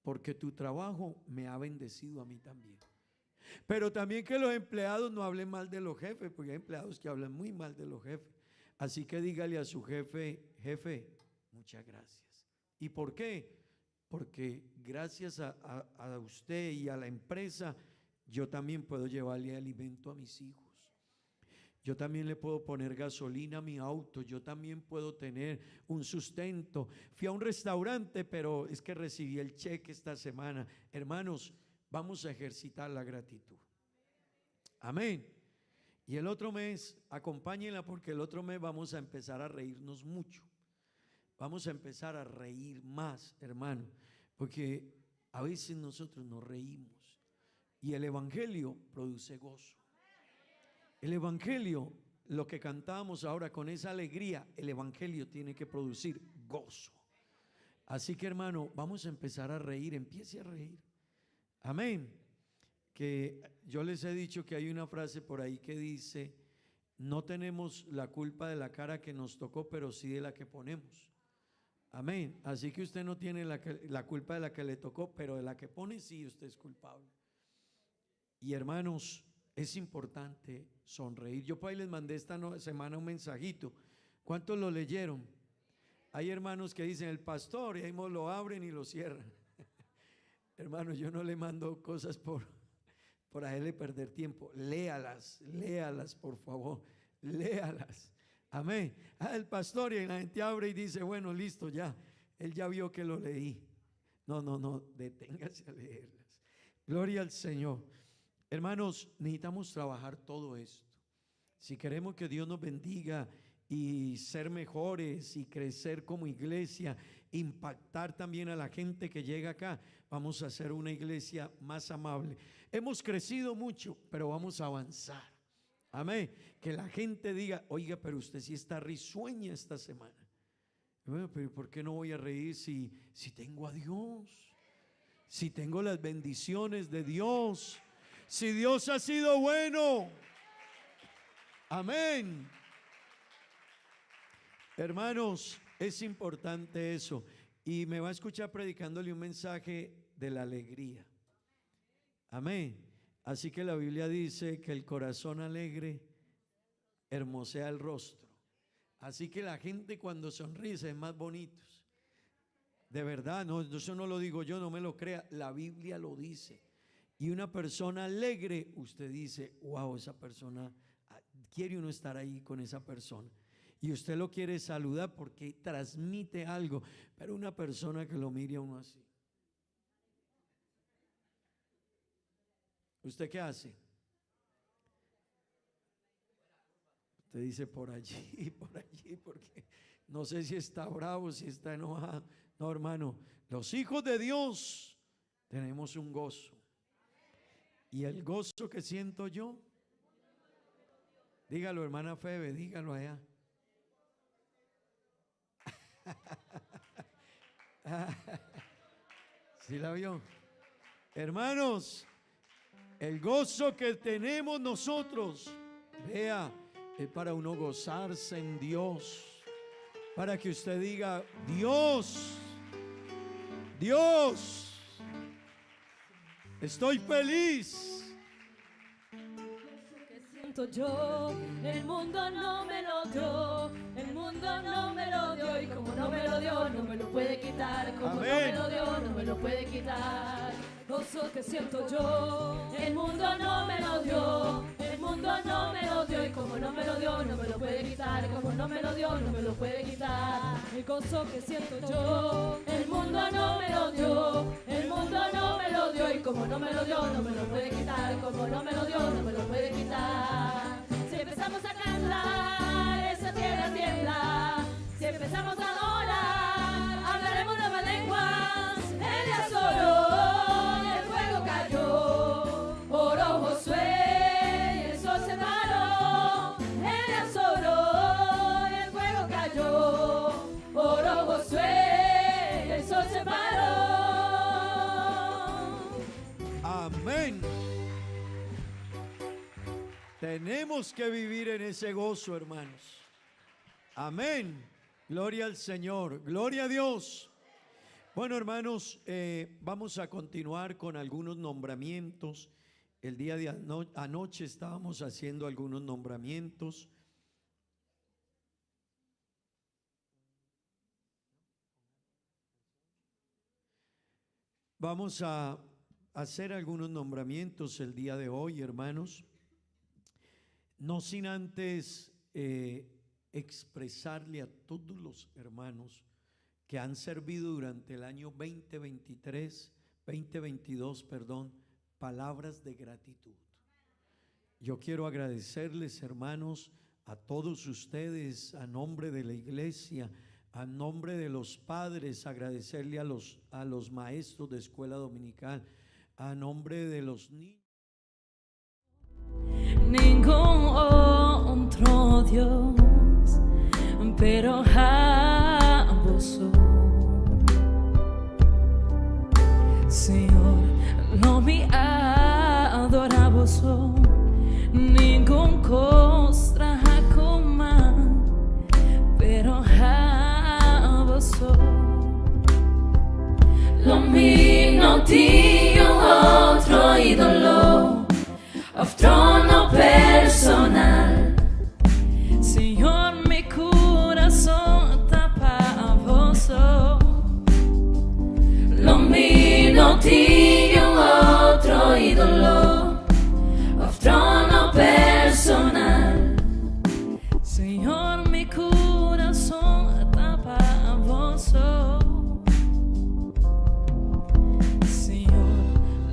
porque tu trabajo me ha bendecido a mí también. Pero también que los empleados no hablen mal de los jefes, porque hay empleados que hablan muy mal de los jefes. Así que dígale a su jefe, Jefe, muchas gracias. ¿Y por qué? Porque gracias a, a usted y a la empresa, yo también puedo llevarle alimento a mis hijos. Yo también le puedo poner gasolina a mi auto, yo también puedo tener un sustento. Fui a un restaurante, pero es que recibí el cheque esta semana. Hermanos, vamos a ejercitar la gratitud. Amén. Y el otro mes, acompáñenla porque el otro mes vamos a empezar a reírnos mucho. Vamos a empezar a reír más, hermano, porque a veces nosotros nos reímos y el Evangelio produce gozo. El Evangelio, lo que cantamos ahora con esa alegría, el Evangelio tiene que producir gozo. Así que hermano, vamos a empezar a reír, empiece a reír. Amén. Que yo les he dicho que hay una frase por ahí que dice, no tenemos la culpa de la cara que nos tocó, pero sí de la que ponemos. Amén. Así que usted no tiene la, la culpa de la que le tocó, pero de la que pone sí usted es culpable. Y hermanos, es importante sonreír. Yo por ahí les mandé esta semana un mensajito. ¿Cuántos lo leyeron? Hay hermanos que dicen el pastor y ahí lo abren y lo cierran. Hermano, yo no le mando cosas por, por hacerle perder tiempo. Léalas, léalas, por favor. Léalas. Amén. Ah, el pastor y la gente abre y dice, bueno, listo, ya. Él ya vio que lo leí. No, no, no, deténgase a leerlas. Gloria al Señor. Hermanos, necesitamos trabajar todo esto. Si queremos que Dios nos bendiga y ser mejores y crecer como iglesia, impactar también a la gente que llega acá, vamos a hacer una iglesia más amable. Hemos crecido mucho, pero vamos a avanzar. Amén. Que la gente diga, oiga, pero usted sí está risueña esta semana. Bueno, pero ¿por qué no voy a reír si, si tengo a Dios? Si tengo las bendiciones de Dios. Si Dios ha sido bueno. Amén. Hermanos, es importante eso. Y me va a escuchar predicándole un mensaje de la alegría. Amén. Así que la Biblia dice que el corazón alegre hermosea el rostro. Así que la gente cuando sonríe es más bonitos. De verdad, no, eso no lo digo yo, no me lo crea, la Biblia lo dice. Y una persona alegre, usted dice, wow, esa persona, ah, quiere uno estar ahí con esa persona. Y usted lo quiere saludar porque transmite algo, pero una persona que lo mire a uno así. ¿Usted qué hace? Usted dice por allí, por allí, porque no sé si está bravo, si está enojado. No, hermano, los hijos de Dios tenemos un gozo. Y el gozo que siento yo, dígalo, hermana Febe, dígalo allá. ¿Sí la vio? Hermanos, el gozo que tenemos nosotros, vea, es para uno gozarse en Dios. Para que usted diga, Dios, Dios, estoy feliz. Que siento yo, el mundo no me lo dio, el mundo no me lo dio y como no me lo dio, no me lo puede quitar, como Amén. no me lo dio, no me lo puede quitar. Gozo que siento yo, el mundo no me lo dio, el mundo no me lo dio y como no me lo dio, no me lo puede quitar, como no me lo dio, no me lo puede quitar. El gozo que siento yo, el mundo no me lo dio, el mundo no me lo dio y como no me lo dio, no me lo puede quitar, como no me lo dio, no me lo puede quitar. Si empezamos a cantar, esa tierra tiembla. Si empezamos a adorar, hablaremos nuevas lenguas. Elías oró y el fuego cayó. Oró Josué y el sol se paró. Elías oró y el fuego cayó. Oró Josué y el sol se paró. Amén. Tenemos que vivir en ese gozo, hermanos. Amén. Gloria al Señor. Gloria a Dios. Bueno, hermanos, vamos a continuar con algunos nombramientos. El día de anoche estábamos haciendo algunos nombramientos. Vamos a hacer algunos nombramientos el día de hoy, hermanos. No sin antes eh, expresarle a todos los hermanos que han servido durante el año 2023, 2022, perdón, palabras de gratitud. Yo quiero agradecerles, hermanos, a todos ustedes, a nombre de la iglesia, a nombre de los padres, agradecerle a los, a los maestros de escuela dominical, a nombre de los niños. Ningun otro Dios, pero Abo so. Señor, lo mi adorá Bo so, ningun kos traha ku man, pero Abo so. Lo mi no tin otro ídolo, òf trono personal. Señor, mi kurason ta pa Bo so. Lo mi no tin otro ídolo, òf trono personal. Señor, mi kurason ta pa Bo so. Señor,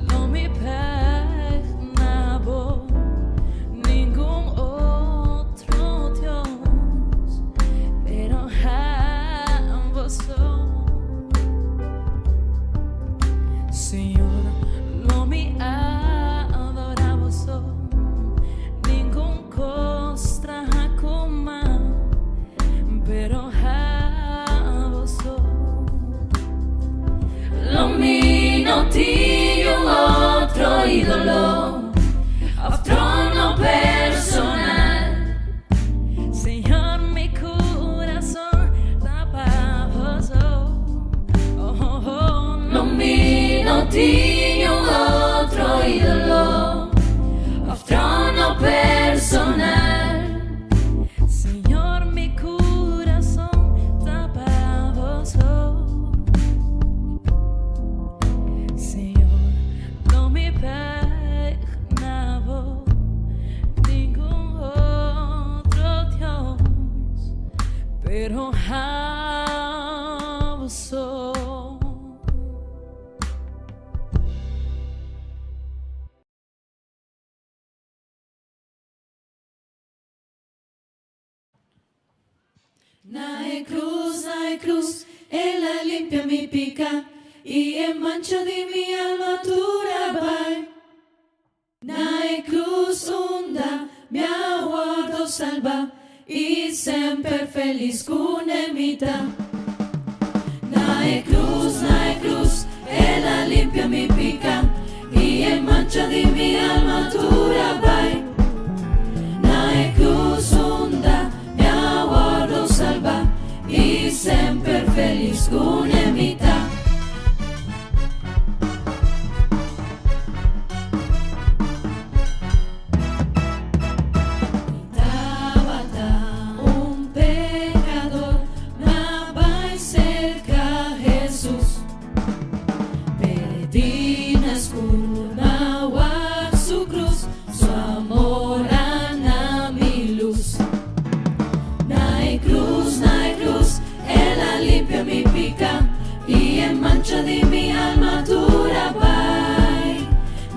lo mi bèk na Bo, ningun otro Dios, pero Abo so. Señor, lo mi adorá Bo so, ningun kos traha ku man, pero Abo so. Lo mi no tin otro ídolo, òf trono personal. Señor, mi kurason ta pa Bo so. Oh, oh, oh. Lo mi no tin otro ídolo, òf trono personal. Señor, mi kurason ta pa Bo so. Señor, lo mi bèk na Bo, ningun otro Dios, pero Abo so. Na e krus, na e krus, El a limpia mi piká i e mancha di mi alma tur a bai. Na e krus unda mi a wòrdu salbá i semper felis kuné mi ta. Na e krus, na e krus, El a limpia mi piká i e mancha di mi alma tur a bai. Na e krus unda mi a wòrdu salbá i semper felis kuné mi ta. Mi tabata un pekador, m'a bai serka Hesus. Perdí na skur, m'a wak su krus, su amor a duna mi lus. Na e krus, na e krus, El a limpia mi piká i e mancha di mi alma tur a bai.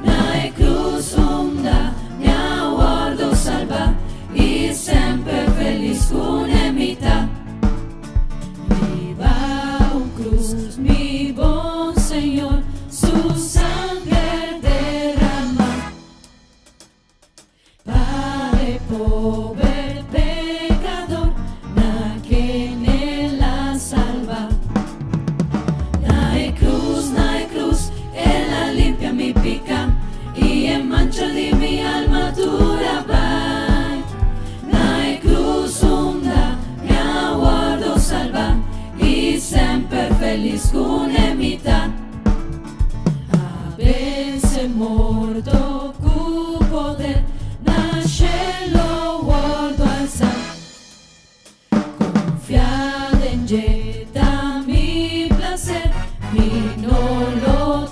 Na e krus unda mi a wòrdu salbá i semper felis kuné mi ta. Riba un krus, mi bon Señor, su sanger derama. Pa e pober pekador, na ken El a salba. Na e krus, na e krus, El a limpia mi piká i e mancha di mi alma tur a bai. Na e krus unda mi a wòrdu salbá i semper felis kuné mi ta. A vense morto ku poder, na shelu wòrdu alsá. Konfia den dje ta mi plaser, mi no lo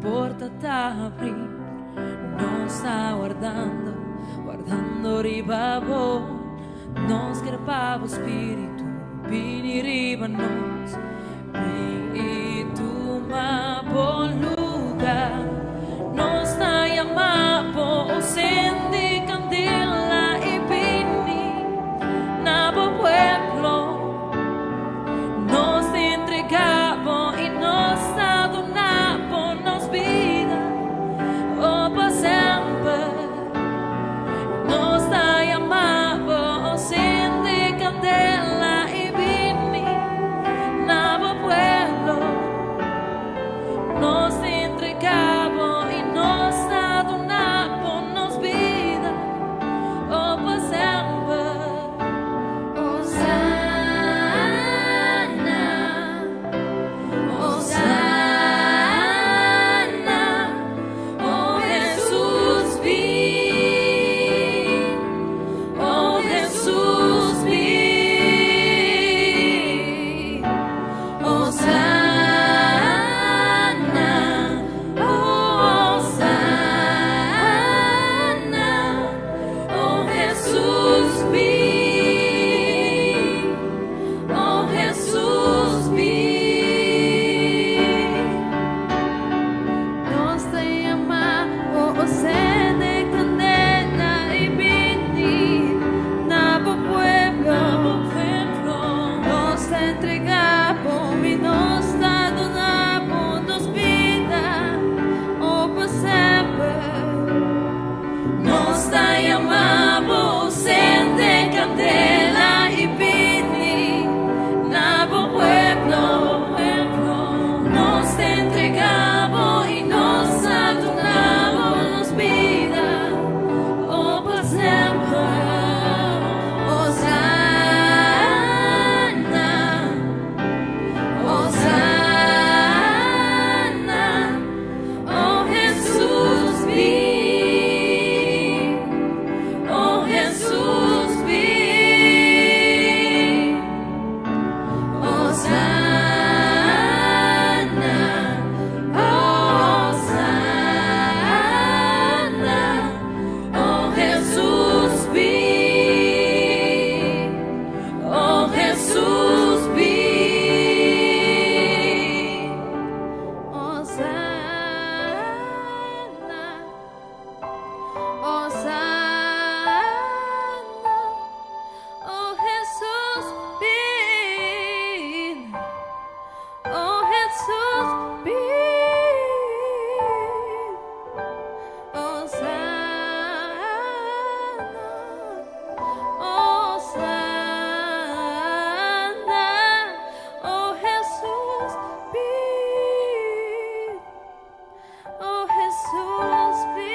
Porta ta habrí, nos ta wardando, wardando riba bo. Nos kier pa bo spiritu bini riba nos. Bin i tuma bo lugar. Nos ta yama bo, sende kandela i bini na bo pueblo. Nos ta entregá bo i nos ta duna bo nos bida, oh, pa semper. Nos ta yama bo, sende kandela i bini na bo pueblo. Nos ta entregá bo i nos ta duna bo nos bida, oh, pa semper. Hosana, Hosana, oh Jesus bin, oh Jesus bin. Hosana, oh Hosana, oh Jesus bin, oh Jesus bin. Nos ta yama, oh, sende kandela i bini na bo pueblo. Pueblo. Nos ta entregá bo i nos ta duna bo nos bida, oh, pa semper. Nos ta yama bo, sende kandela i bini na bo pueblo. Nos ta entregá bo i nos ta duna bo nos bida, oh, pa semper. Hosana, Hosana, oh Jesus bin, oh Jesus bin. Hosana, Hosana, oh Jesus bin, oh Jesus bin. Hosana, Hosana, oh Jesus bin, oh Jesus bin. Hosana, Hosana, oh Jesus bin, oh Jesus bin.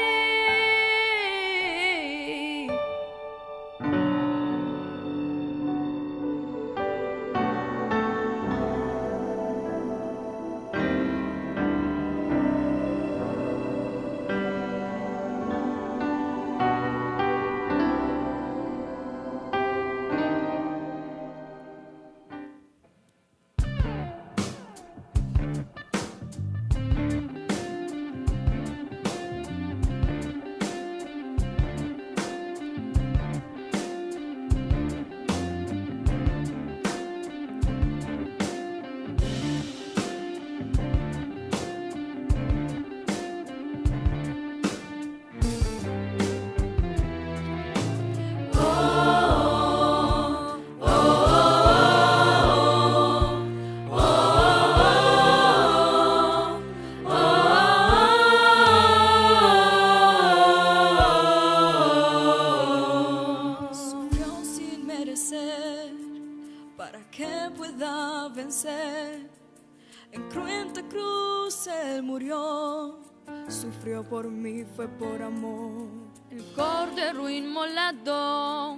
Sufrió sin merecer para que pueda vencer. En cruenta cruz él murió, sufrió por mí, fue por amor. El cordero inmolado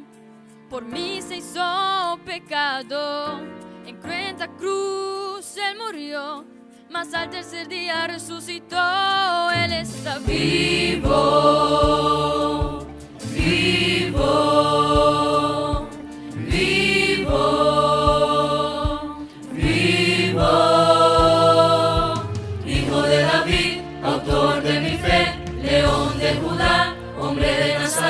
por mí se hizo pecado. En cruenta cruz él murió, mas al tercer día resucitó. Él está vivo, vivo, vivo, vivo. Hijo de David, autor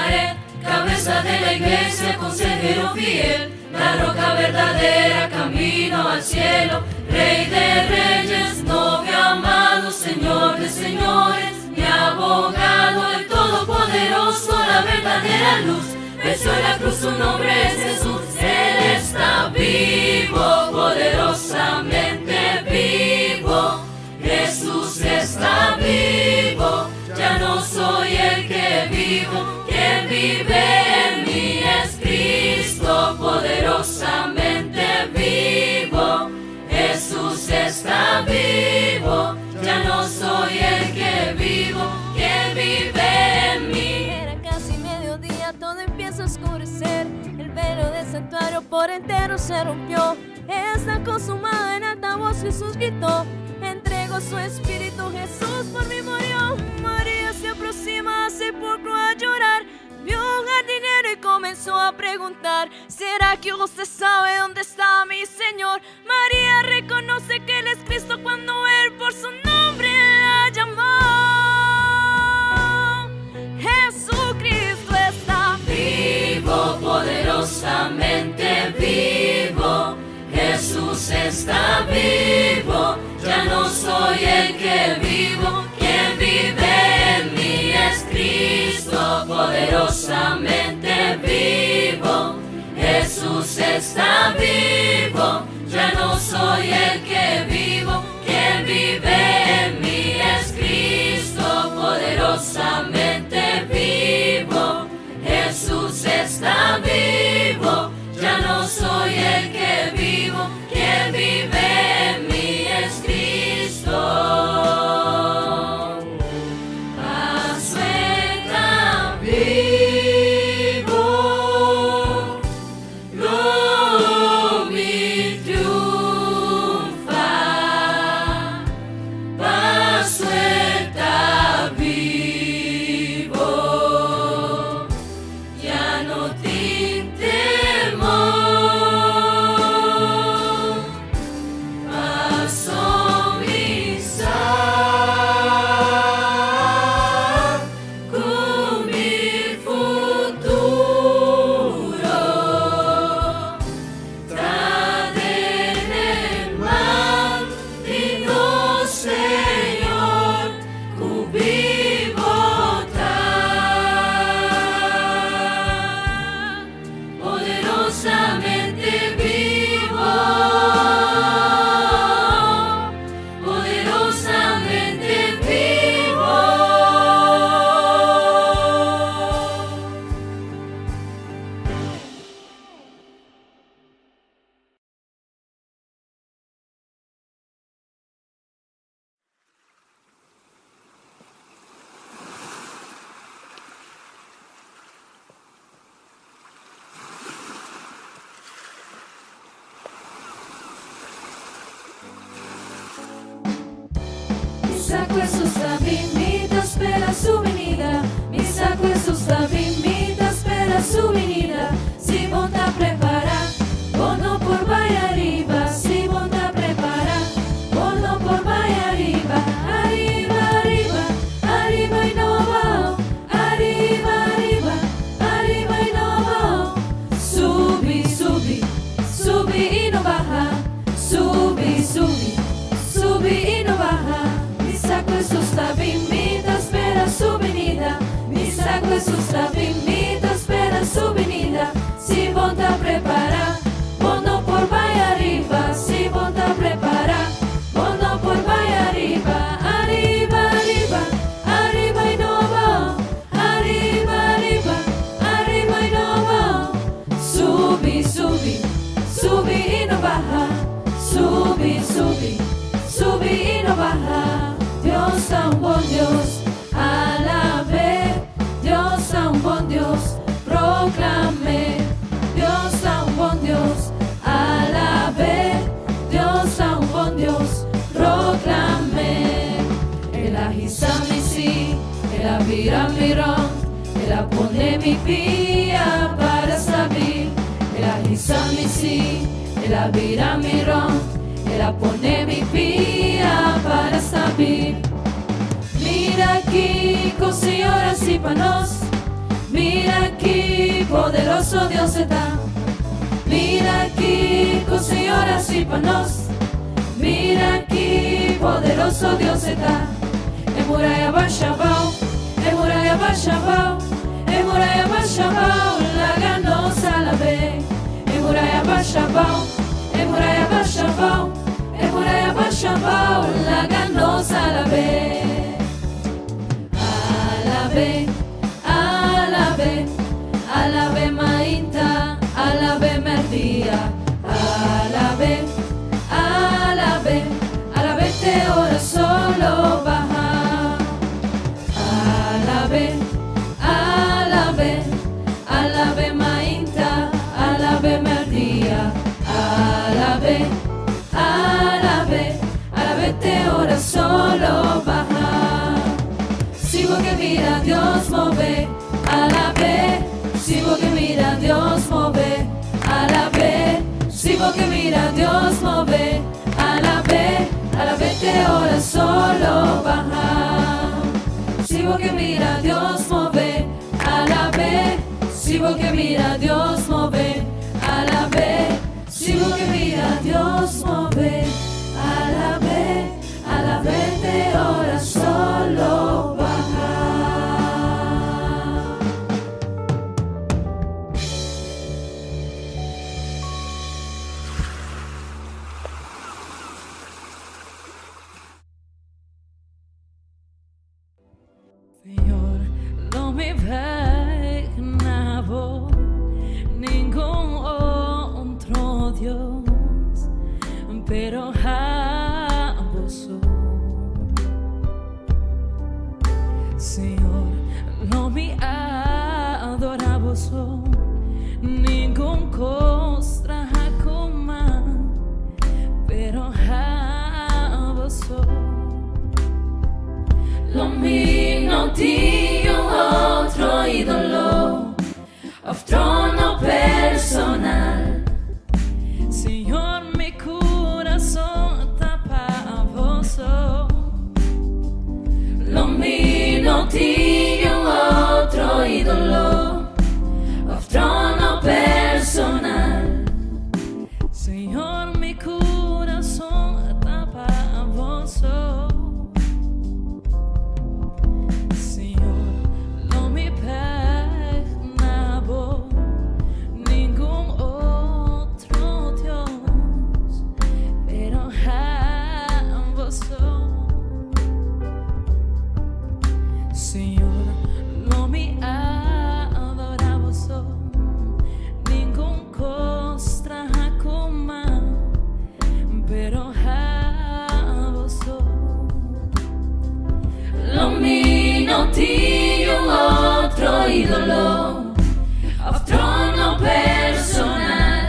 Nazaret, cabeza de la iglesia, consejero fiel, la roca verdadera, camino al cielo, Rey de reyes, novio amado, Señor de señores, mi abogado, el todopoderoso, la verdadera luz. Venció en la cruz, su nombre es Jesús, Él está vivo, poderosamente vivo. Jesús está vivo, ya no soy el que vivo, quien vive en mí es Cristo, poderosamente vivo. Jesús está vivo, ya no soy el que vivo, quien vive en mí. Era casi mediodía, todo empieza a oscurecer. El velo del santuario por entero se rompió. Está consumado en alta voz Jesús gritó. Entregó su espíritu, Jesús por mí murió. María se aproxima al sepulcro a llorar. Vio un jardinero y comenzó a preguntar: ¿Será que usted sabe dónde está mi Señor? María reconoce que él es Cristo cuando él por su nombre la llamó. Jesucristo está vivo, poderosamente vivo. Jesús está vivo, ya no soy el que vivo, quien vive en mí es Cristo, poderosamente vivo. Jesús está vivo, ya no soy el que vivo, quien vive en mí es Cristo, poderosamente vivo. Jesús está vivo, ya no soy el que vivo, quien vive en mí es Cristo. Paso está vivo, lo mi triunfa. Paso está vivo, ya no tin temor. Paso mi sa ku mi futuro ta den e man di nos Señor ku bibo ta, poderosamente bibo, poderosamente bibo. Mi sa ku Jesus ta bin, mi ta spera su binida. Mi sa ku Jesus ta bin, mi ta spera su binida. Si bo ta prepará, bo no por bai ariba. Si bo ta prepará, bo no por bai ariba. Ariba, ariba, ariba i no abou. Ariba, ariba, ariba i no abou. Subi, subi, subi i no baha. Subi, subi, subi i no baha. Mi sa ku Jesus ta bin, mi ta spera su binida. Mi sa ku Jesus ta bin, mi ta spera su binida. Si bo ta prepará, bo no por bai ariba. Si bo ta prepará, bo no por bai ariba. Ariba, ariba, ariba i no abou. Ariba, ariba, ariba i no abou. Subi, subi, subi i no baha. Subi, subi, subi i no baha. Dios ta un bon Dios, alab'é. Dios ta un bon Dios, proklam'é. Dios ta un bon Dios, alab'é. Dios ta un bon Dios, proklam'é. El a hisa mi sí, el a bira mi rònt, el a pone mi pia para stabil. El a hisa mi sí, el a bira mi rònt, el a pone mi pia para stabil. Mira kiko Señor a hasi pa nos. Mira. poderoso Dios e ta. Mira kiko Señor a hasi pa nos. Mira ki poderoso Dios e ta. E muraya basha abao, e muraya basha abao, e muraya basha abao, laga nos alab'é. E muraya basha abao, e muraya basha abao, e muraya basha abao, laga nos alab'é. Alab'é, alab'é, alab'é mainta, alab'é merdia, alab'é, alab'é, alab'é te ora solo baha. Alab'é, alab'é, alab'é mainta, alab'é merdia, alab'é, alab'é, alab'é te ora solo baha. Si bo ke mira Dios move, alab'é. Si bo ke mira Dios move, alab'é. Si bo ke mira Dios move, alab'é. Alab'é te ora solo baha. Si bo ke mira Dios move, alab'é. Si bo ke mira Dios move, alab'é. Si bo ke mira Dios move, alab'é. Alab'é te ora solo baha. Señor, lo mi bai na bo, ningun otro Dios, pero abo so. Señor, lo mi adora bo so, ningun cos traha cu man, pero abo so. Lo mi no tin un otro idolo of trono personal. Señor, mi curason ta pa bo so. Lo mi no tin un otro idolo of trono personal. Señor, mi curason ta pa bo so. Señor, lo mi bai na bo, ningun otro Dios, pero abo so. Señor, lo mi adora bo so, ningun cos traha cu man, pero abo so. Lo mi no tin un otro idolo of trono personal.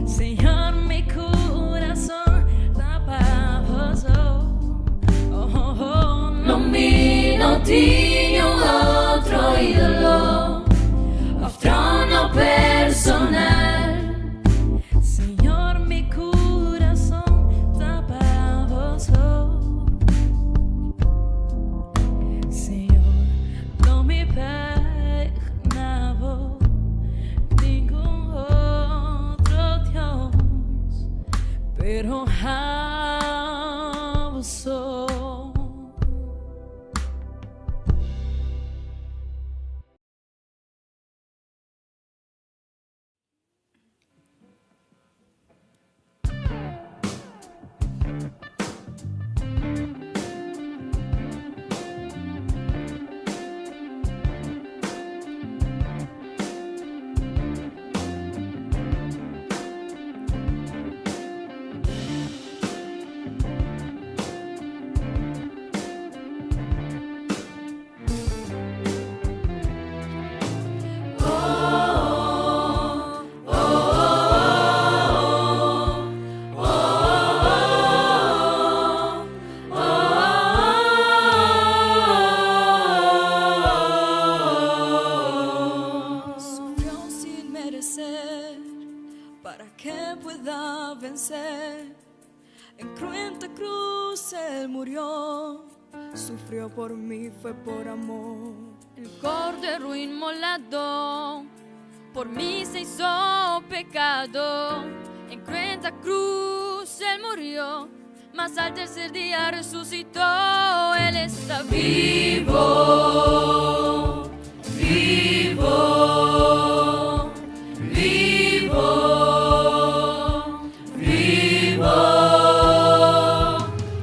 Señor, mi curason ta pa bo so. Oh, oh, oh. Lo mi no tin un otro idolo of trono personal. Señor, mi curason ta pa bo so. Señor, lo mi bai na bo, ningun otro Dios, pero abo so. Sufrió sin merecer para que pueda vencer. En cruenta cruz él murió, sufrió por mí, fue por amor. El cordero inmolado por mí se hizo pecado. En cruenta cruz él murió, mas al tercer día resucitó. Él está vivo, vivo, vivo, vivo.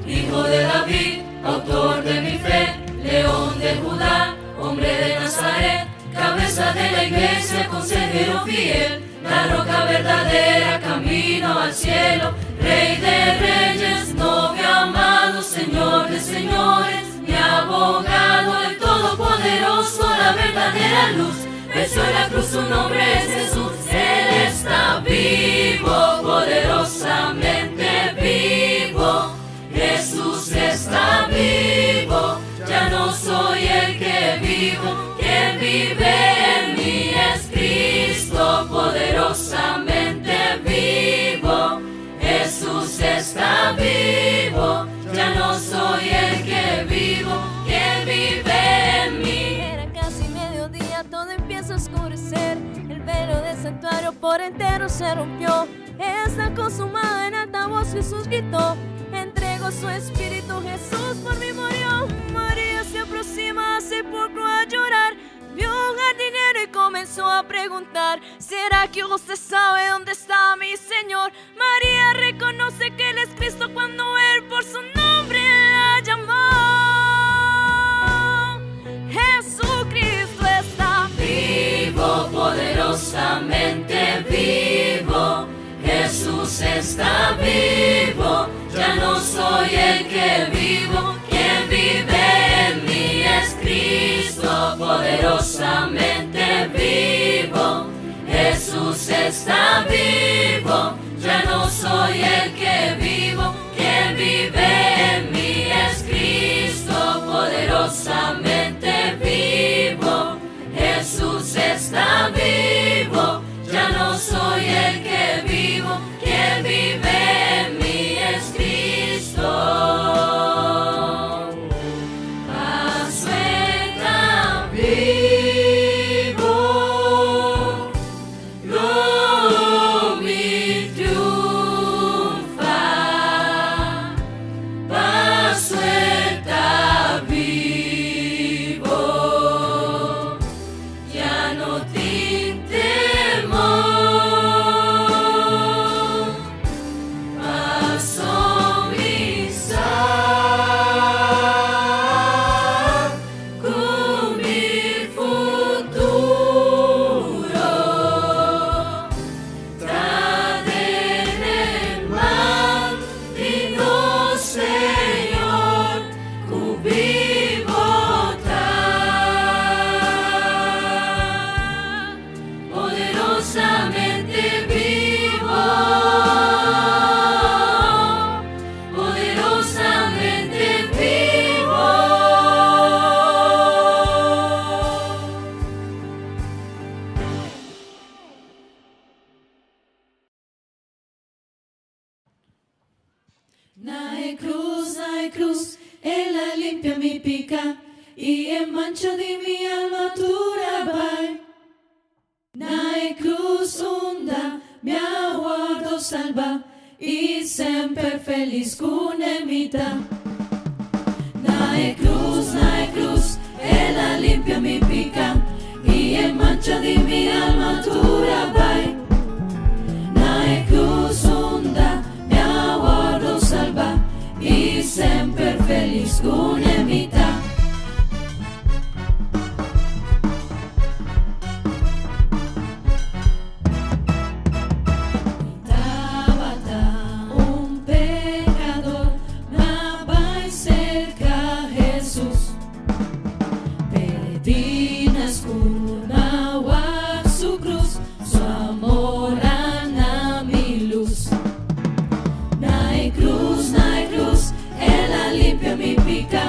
Hijo de David, autor de mi fe, león de Judá, hombre de Nazaret, cabeza de la iglesia, consejero fiel, la roca verdadera, camino al cielo, rey de reyes, novio amado, señor de señores, mi abogado, el todopoderoso, la verdadera luz. Venció en la cruz, su nombre es Jesús, Él está vivo, poderosamente vivo. Jesús está vivo, ya no soy el que vivo, quien vive en mí es Cristo, poderosamente vivo. Jesús está vivo, ya no soy el que vivo, quien vive en mí. Era casi mediodía, todo empieza a oscurecer. El velo del santuario por entero se rompió. Está consumado en alta voz Jesús gritó. Entregó su espíritu, Jesús por mí murió. María se aproxima al sepulcro a llorar. Vio un jardinero y comenzó a preguntar: ¿Será que usted sabe dónde está mi Señor? María reconoce que Él es Cristo cuando Él por su nombre la llamó. Jesucristo está vivo, poderosamente vivo. Jesús está vivo, ya no soy el que vivo, quien vive en mí es Cristo, poderosamente vivo. Jesús está vivo, ya no soy el que vivo, quien vive en mí es Cristo, poderosamente vivo. Jesús está vivo, ya no soy el que vivo, quien vive en mí es Cristo. Paso está vivo, lo mi triunfa. Paso está vivo, ya no tin temor. Paso mi sa ku mi futuro ta den man di nos Señor ku bibu ta, poderosamente vivo, poderosamente vivo. Na e cruz, na e cruz, El a limpia mi pica y e mancha di mi alma tur a bay. Na e cruz unda mi a wordo salva y semper feliz cune mi ta. Na e cruz, El a limpia mi pica y e mancha di mi alma tur a bay. Na e cruz unda mi a wordo salva y semper feliz cune mi ta. Tabata un pecador, m'a bay cerca Jesus. Perdí na scur, m'a wak su cruz, su amor a duna mi luz. Na e cruz, El a limpia mi pica.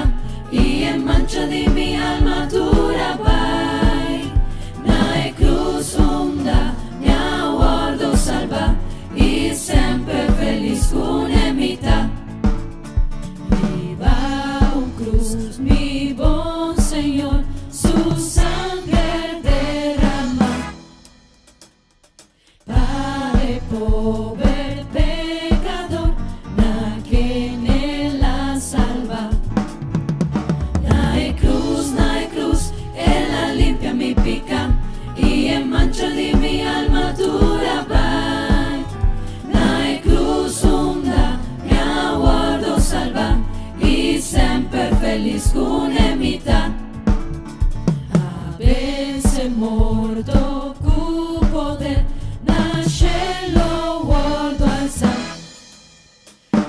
Ku ne mi ta. A vense morto ku poder, na shelo wòrdu alsá.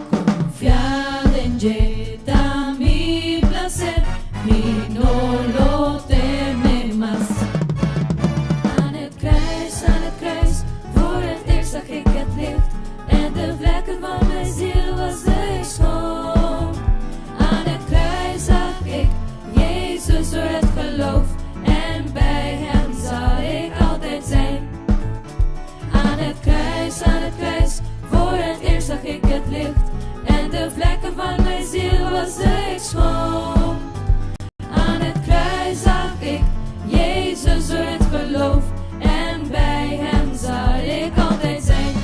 Konfia den dje ta mi plaser, mi no lo teme mas. Aan het kruis, aan het kruis, voor het eerst zag ik het licht. En de vlekken van mijn ziel was ik schoon. Aan het kruis zag ik Jezus door het geloof. En bij hem zal ik altijd zijn. Aan het kruis, aan het kruis, voor het eerst zag ik het licht. En de vlekken van mijn ziel was ik schoon. Aan het kruis zag ik Jezus door het geloof. En bij hem zal ik altijd zijn.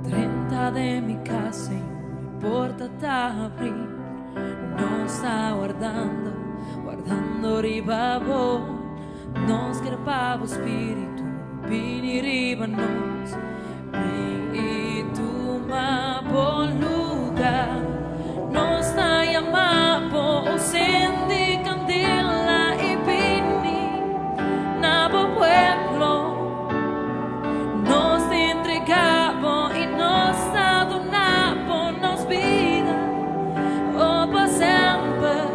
Drenta den mi kas, Señor, porta ta habrí. Nos ta wardando, wardando riba bo. Nos ke pa bo spiritu, bini riba nos. Bin i tuma bo lugá. Nos ta yama bo, sende kandela i bini na bo pueblo. Nos ta entregá bo i nos ta duna bo nos bida, oh pa semper.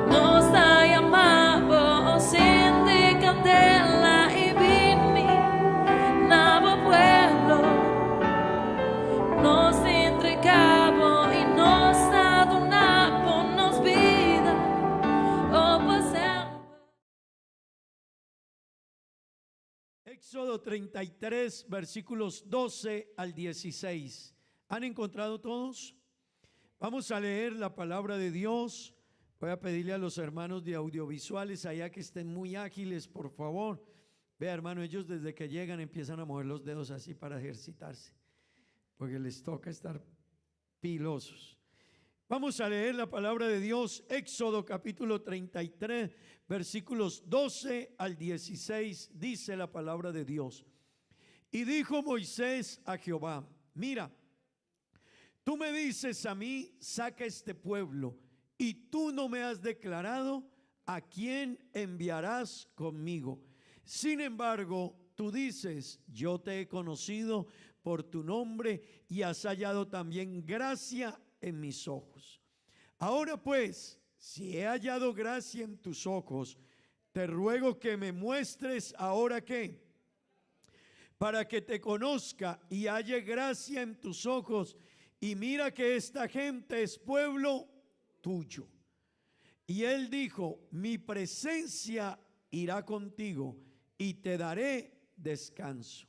Nos ta yama bo, sende kandela i bini na bo pueblo. Nos ta entregá bo i nos ta duna bo nos bida, oh pa semper. Éxodo 33, versículos 12 al 16. ¿Han encontrado todos? Vamos a leer la palabra de Dios. Voy a pedirle a los hermanos de audiovisuales allá que estén muy ágiles, por favor. Vea, hermano, ellos desde que llegan empiezan a mover los dedos así para ejercitarse, porque les toca estar pilosos. Vamos a leer la palabra de Dios, Éxodo capítulo 33, versículos 12 al 16, dice la palabra de Dios. Y dijo Moisés a Jehová: mira, tú me dices a mí, saca este pueblo, y tú no me has declarado a quién enviarás conmigo. Sin embargo, tú dices, yo te he conocido por tu nombre y has hallado también gracia en mis ojos. Ahora pues, si he hallado gracia en tus ojos, te ruego que me muestres ahora qué, para que te conozca y halle gracia en tus ojos, y mira que esta gente es pueblo tuyo. Y él dijo: mi presencia irá contigo y te daré descanso.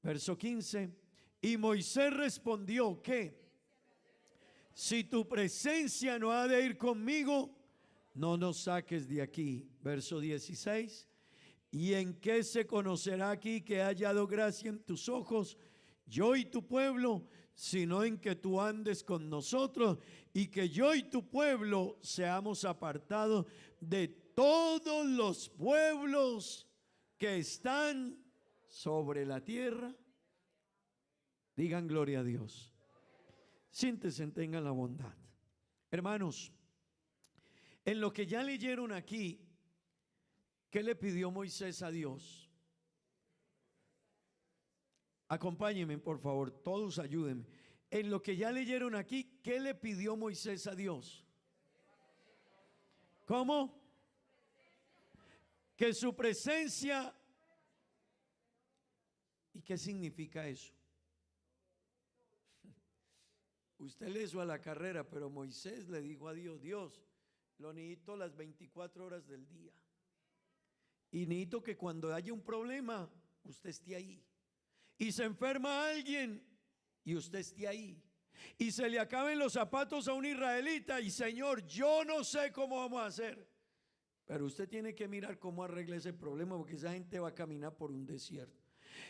Verso 15. Y Moisés respondió que si tu presencia no ha de ir conmigo, no nos saques de aquí. Verso 16. ¿Y en qué se conocerá aquí que he hallado gracia en tus ojos, yo y tu pueblo, sino en que tú andes con nosotros y que yo y tu pueblo seamos apartados de todos los pueblos que están sobre la tierra? Digan gloria a Dios. Siéntense, tengan la bondad. Hermanos, en lo que ya leyeron aquí, ¿qué le pidió Moisés a Dios? Acompáñenme, por favor, todos ayúdenme. En lo que ya leyeron aquí, ¿qué le pidió Moisés a Dios? ¿Cómo? Que su presencia. ¿Y qué significa eso? Usted le hizo a la carrera, pero Moisés le dijo a Dios: Dios, lo necesito las 24 horas del día. Y necesito que cuando haya un problema, usted esté ahí. Y se enferma alguien y usted esté ahí. Y se le acaben los zapatos a un israelita y Señor, yo no sé cómo vamos a hacer. Pero usted tiene que mirar cómo arregla ese problema porque esa gente va a caminar por un desierto.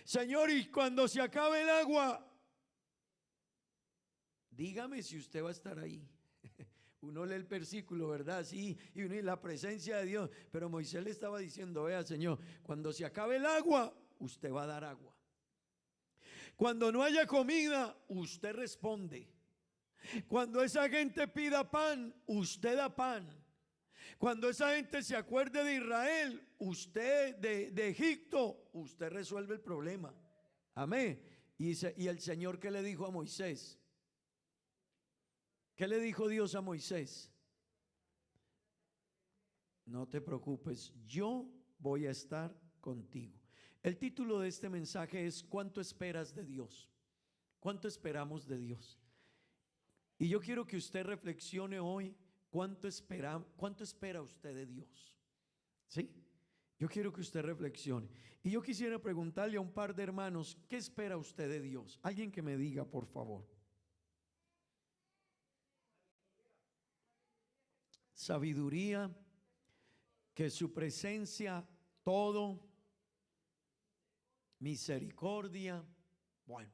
Señor, y cuando se acabe el agua, dígame si usted va a estar ahí. Uno lee el versículo, ¿verdad? Sí, y uno la presencia de Dios. Pero Moisés le estaba diciendo, vea, Señor, cuando se acabe el agua, usted va a dar agua. Cuando no haya comida, usted responde. Cuando esa gente pida pan, usted da pan. Cuando esa gente se acuerde de Israel, usted de, Egipto, usted resuelve el problema. Amén. Y, y el Señor que le dijo a Moisés, ¿qué le dijo Dios a Moisés? No te preocupes, yo voy a estar contigo. El título de este mensaje es ¿Cuánto esperas de Dios? ¿Cuánto esperamos de Dios? Y yo quiero que usted reflexione hoy cuánto espera, cuánto espera usted de Dios. ¿Sí? Yo quiero que usted reflexione. Y yo quisiera preguntarle a un par de hermanos, ¿qué espera usted de Dios? Alguien que me diga, por favor. Sabiduría, que su presencia, todo, misericordia. Bueno,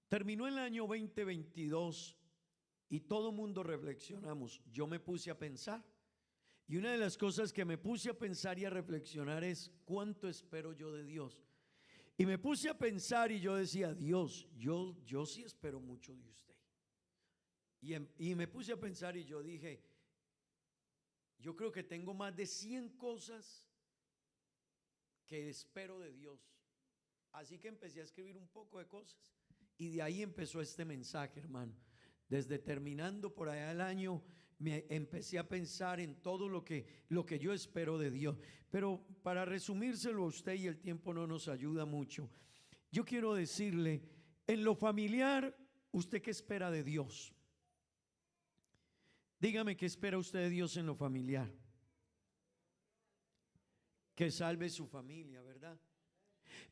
terminó el año 2022 y todo mundo reflexionamos. Yo me puse a pensar. Y una de las cosas que me puse a pensar y a reflexionar es cuánto espero yo de Dios. Y me puse a pensar y yo decía, Dios, yo, yo sí espero mucho de usted. Y, y me puse a pensar y yo dije, yo creo que tengo más de 100 cosas que espero de Dios. Así que empecé a escribir un poco de cosas. Y de ahí empezó este mensaje, hermano. Desde terminando por allá el año, me empecé a pensar en todo lo que, lo que yo espero de Dios. Pero para resumírselo a usted, y el tiempo no nos ayuda mucho, yo quiero decirle, en lo familiar, ¿usted qué espera de Dios? Dígame qué espera usted de Dios en lo familiar. Que salve su familia, ¿verdad?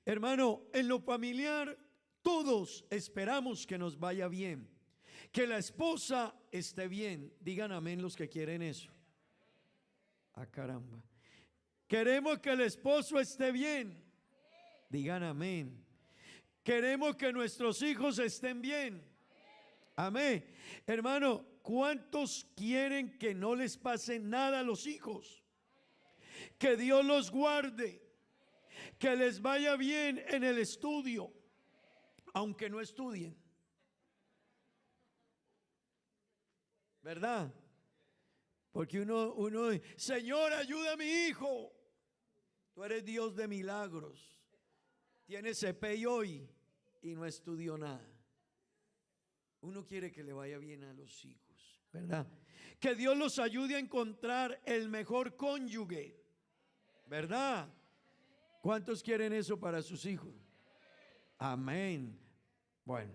Hermano, en lo familiar todos esperamos que nos vaya bien, que la esposa esté bien. Digan amén los que quieren eso. Ah, caramba. Queremos que el esposo esté bien. Digan amén. Queremos que nuestros hijos estén bien. Amén. Hermano, ¿cuántos quieren que no les pase nada a los hijos? Que Dios los guarde. Que les vaya bien en el estudio, aunque no estudien. ¿Verdad? Porque uno, uno, Señor, ayuda a mi hijo. Tú eres Dios de milagros. Tiene CPI hoy y no estudió nada. Uno quiere que le vaya bien a los hijos, ¿verdad? Que Dios los ayude a encontrar el mejor cónyuge, ¿verdad? ¿Cuántos quieren eso para sus hijos? Amén. Bueno,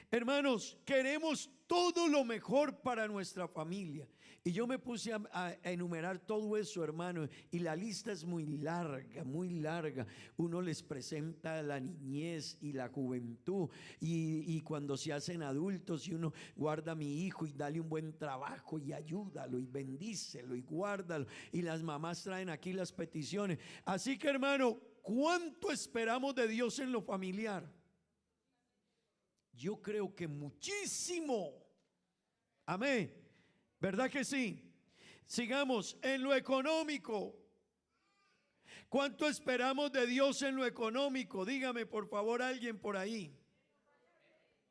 hermanos, queremos todo lo mejor para nuestra familia. Y yo me puse a, enumerar todo eso, hermano, y la lista es muy larga, muy larga. Uno les presenta la niñez y la juventud, y, y cuando se hacen adultos, y uno guarda a mi hijo y dale un buen trabajo y ayúdalo y bendícelo y guárdalo. Y las mamás traen aquí las peticiones. Así que, hermano, ¿cuánto esperamos de Dios en lo familiar? Yo creo que muchísimo. Amén. ¿Verdad que sí? Sigamos en lo económico. ¿Cuánto esperamos de Dios en lo económico? Dígame por favor alguien por ahí.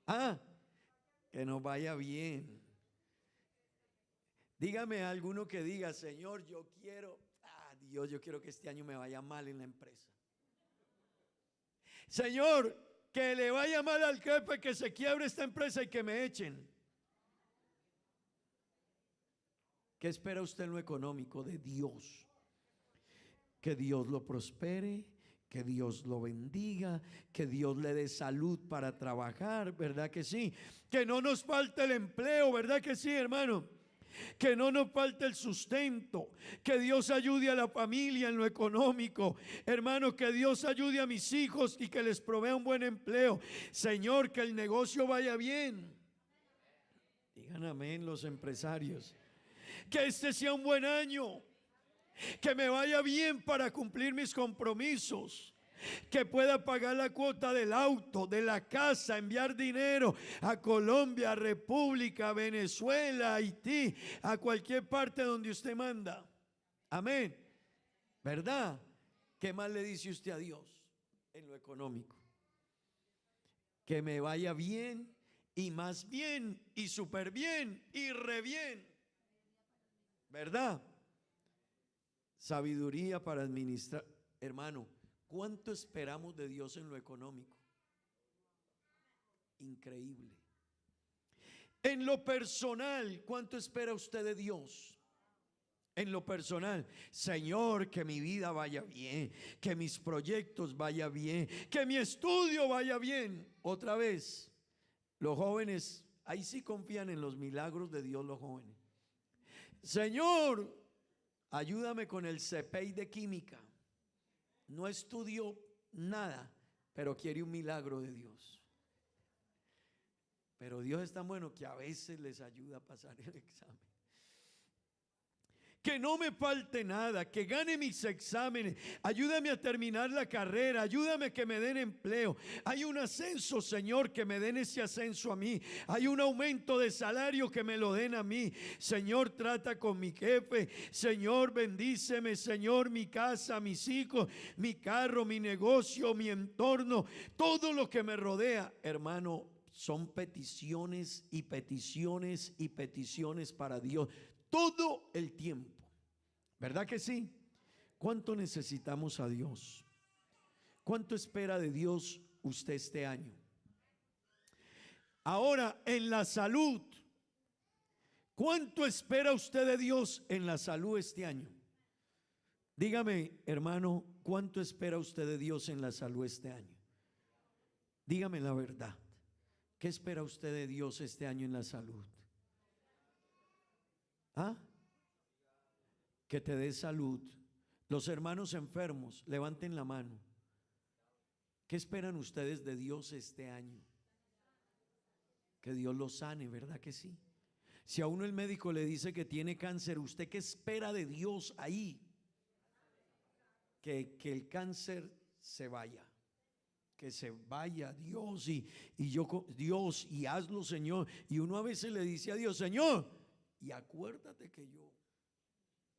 Ah, que nos vaya bien. Dígame alguno que diga, Señor, yo quiero, ah, Dios, yo quiero que este año me vaya mal en la empresa. Señor, que le vaya mal al jefe, que se quiebre esta empresa y que me echen. ¿Qué espera usted en lo económico de Dios? Que Dios lo prospere, que Dios lo bendiga, que Dios le dé salud para trabajar, ¿verdad que sí? Que no nos falte el empleo, ¿verdad que sí, hermano? Que no nos falte el sustento. Que Dios ayude a la familia en lo económico. Hermano, que Dios ayude a mis hijos y que les provea un buen empleo. Señor, que el negocio vaya bien. Digan amén los empresarios. Que este sea un buen año. Que me vaya bien para cumplir mis compromisos. Que pueda pagar la cuota del auto, de la casa, enviar dinero a Colombia, República, Venezuela, Haití, a cualquier parte donde usted manda. Amén. ¿Verdad? ¿Qué más le dice usted a Dios en lo económico? Que me vaya bien y más bien y súper bien y re bien. ¿Verdad? Sabiduría para administrar. Hermano, ¿cuánto esperamos de Dios en lo económico? Increíble. En lo personal, ¿cuánto espera usted de Dios? En lo personal, Señor, que mi vida vaya bien, que mis proyectos vaya bien, que mi estudio vaya bien. Otra vez, los jóvenes, ahí sí confían en los milagros de Dios los jóvenes. Señor, ayúdame con el CPI de química. No estudió nada, pero quiere un milagro de Dios. Pero Dios es tan bueno que a veces les ayuda a pasar el examen. Que no me falte nada, que gane mis exámenes, ayúdame a terminar la carrera, ayúdame a que me den empleo. Hay un ascenso, Señor, que me den ese ascenso a mí. Hay un aumento de salario, que me lo den a mí. Señor, trata con mi jefe. Señor, bendíceme, Señor, mi casa, mis hijos, mi carro, mi negocio, mi entorno, todo lo que me rodea, hermano. Son peticiones y peticiones y peticiones para Dios todo el tiempo. ¿Verdad que sí? ¿Cuánto necesitamos a Dios? ¿Cuánto espera de Dios usted este año? Ahora, en la salud, ¿cuánto espera usted de Dios en la salud este año? Dígame, hermano, ¿cuánto espera usted de Dios en la salud este año? Dígame la verdad. ¿Qué espera usted de Dios este año en la salud? ¿Ah? Que te dé salud. Los hermanos enfermos, levanten la mano. ¿Qué esperan ustedes de Dios este año? Que Dios los sane, ¿verdad que sí? Si a uno el médico le dice que tiene cáncer, ¿usted qué espera de Dios ahí? Que el cáncer se vaya. Que se vaya Dios y yo, Dios, y hazlo, Señor. Y uno a veces le dice a Dios, Señor, y acuérdate que yo,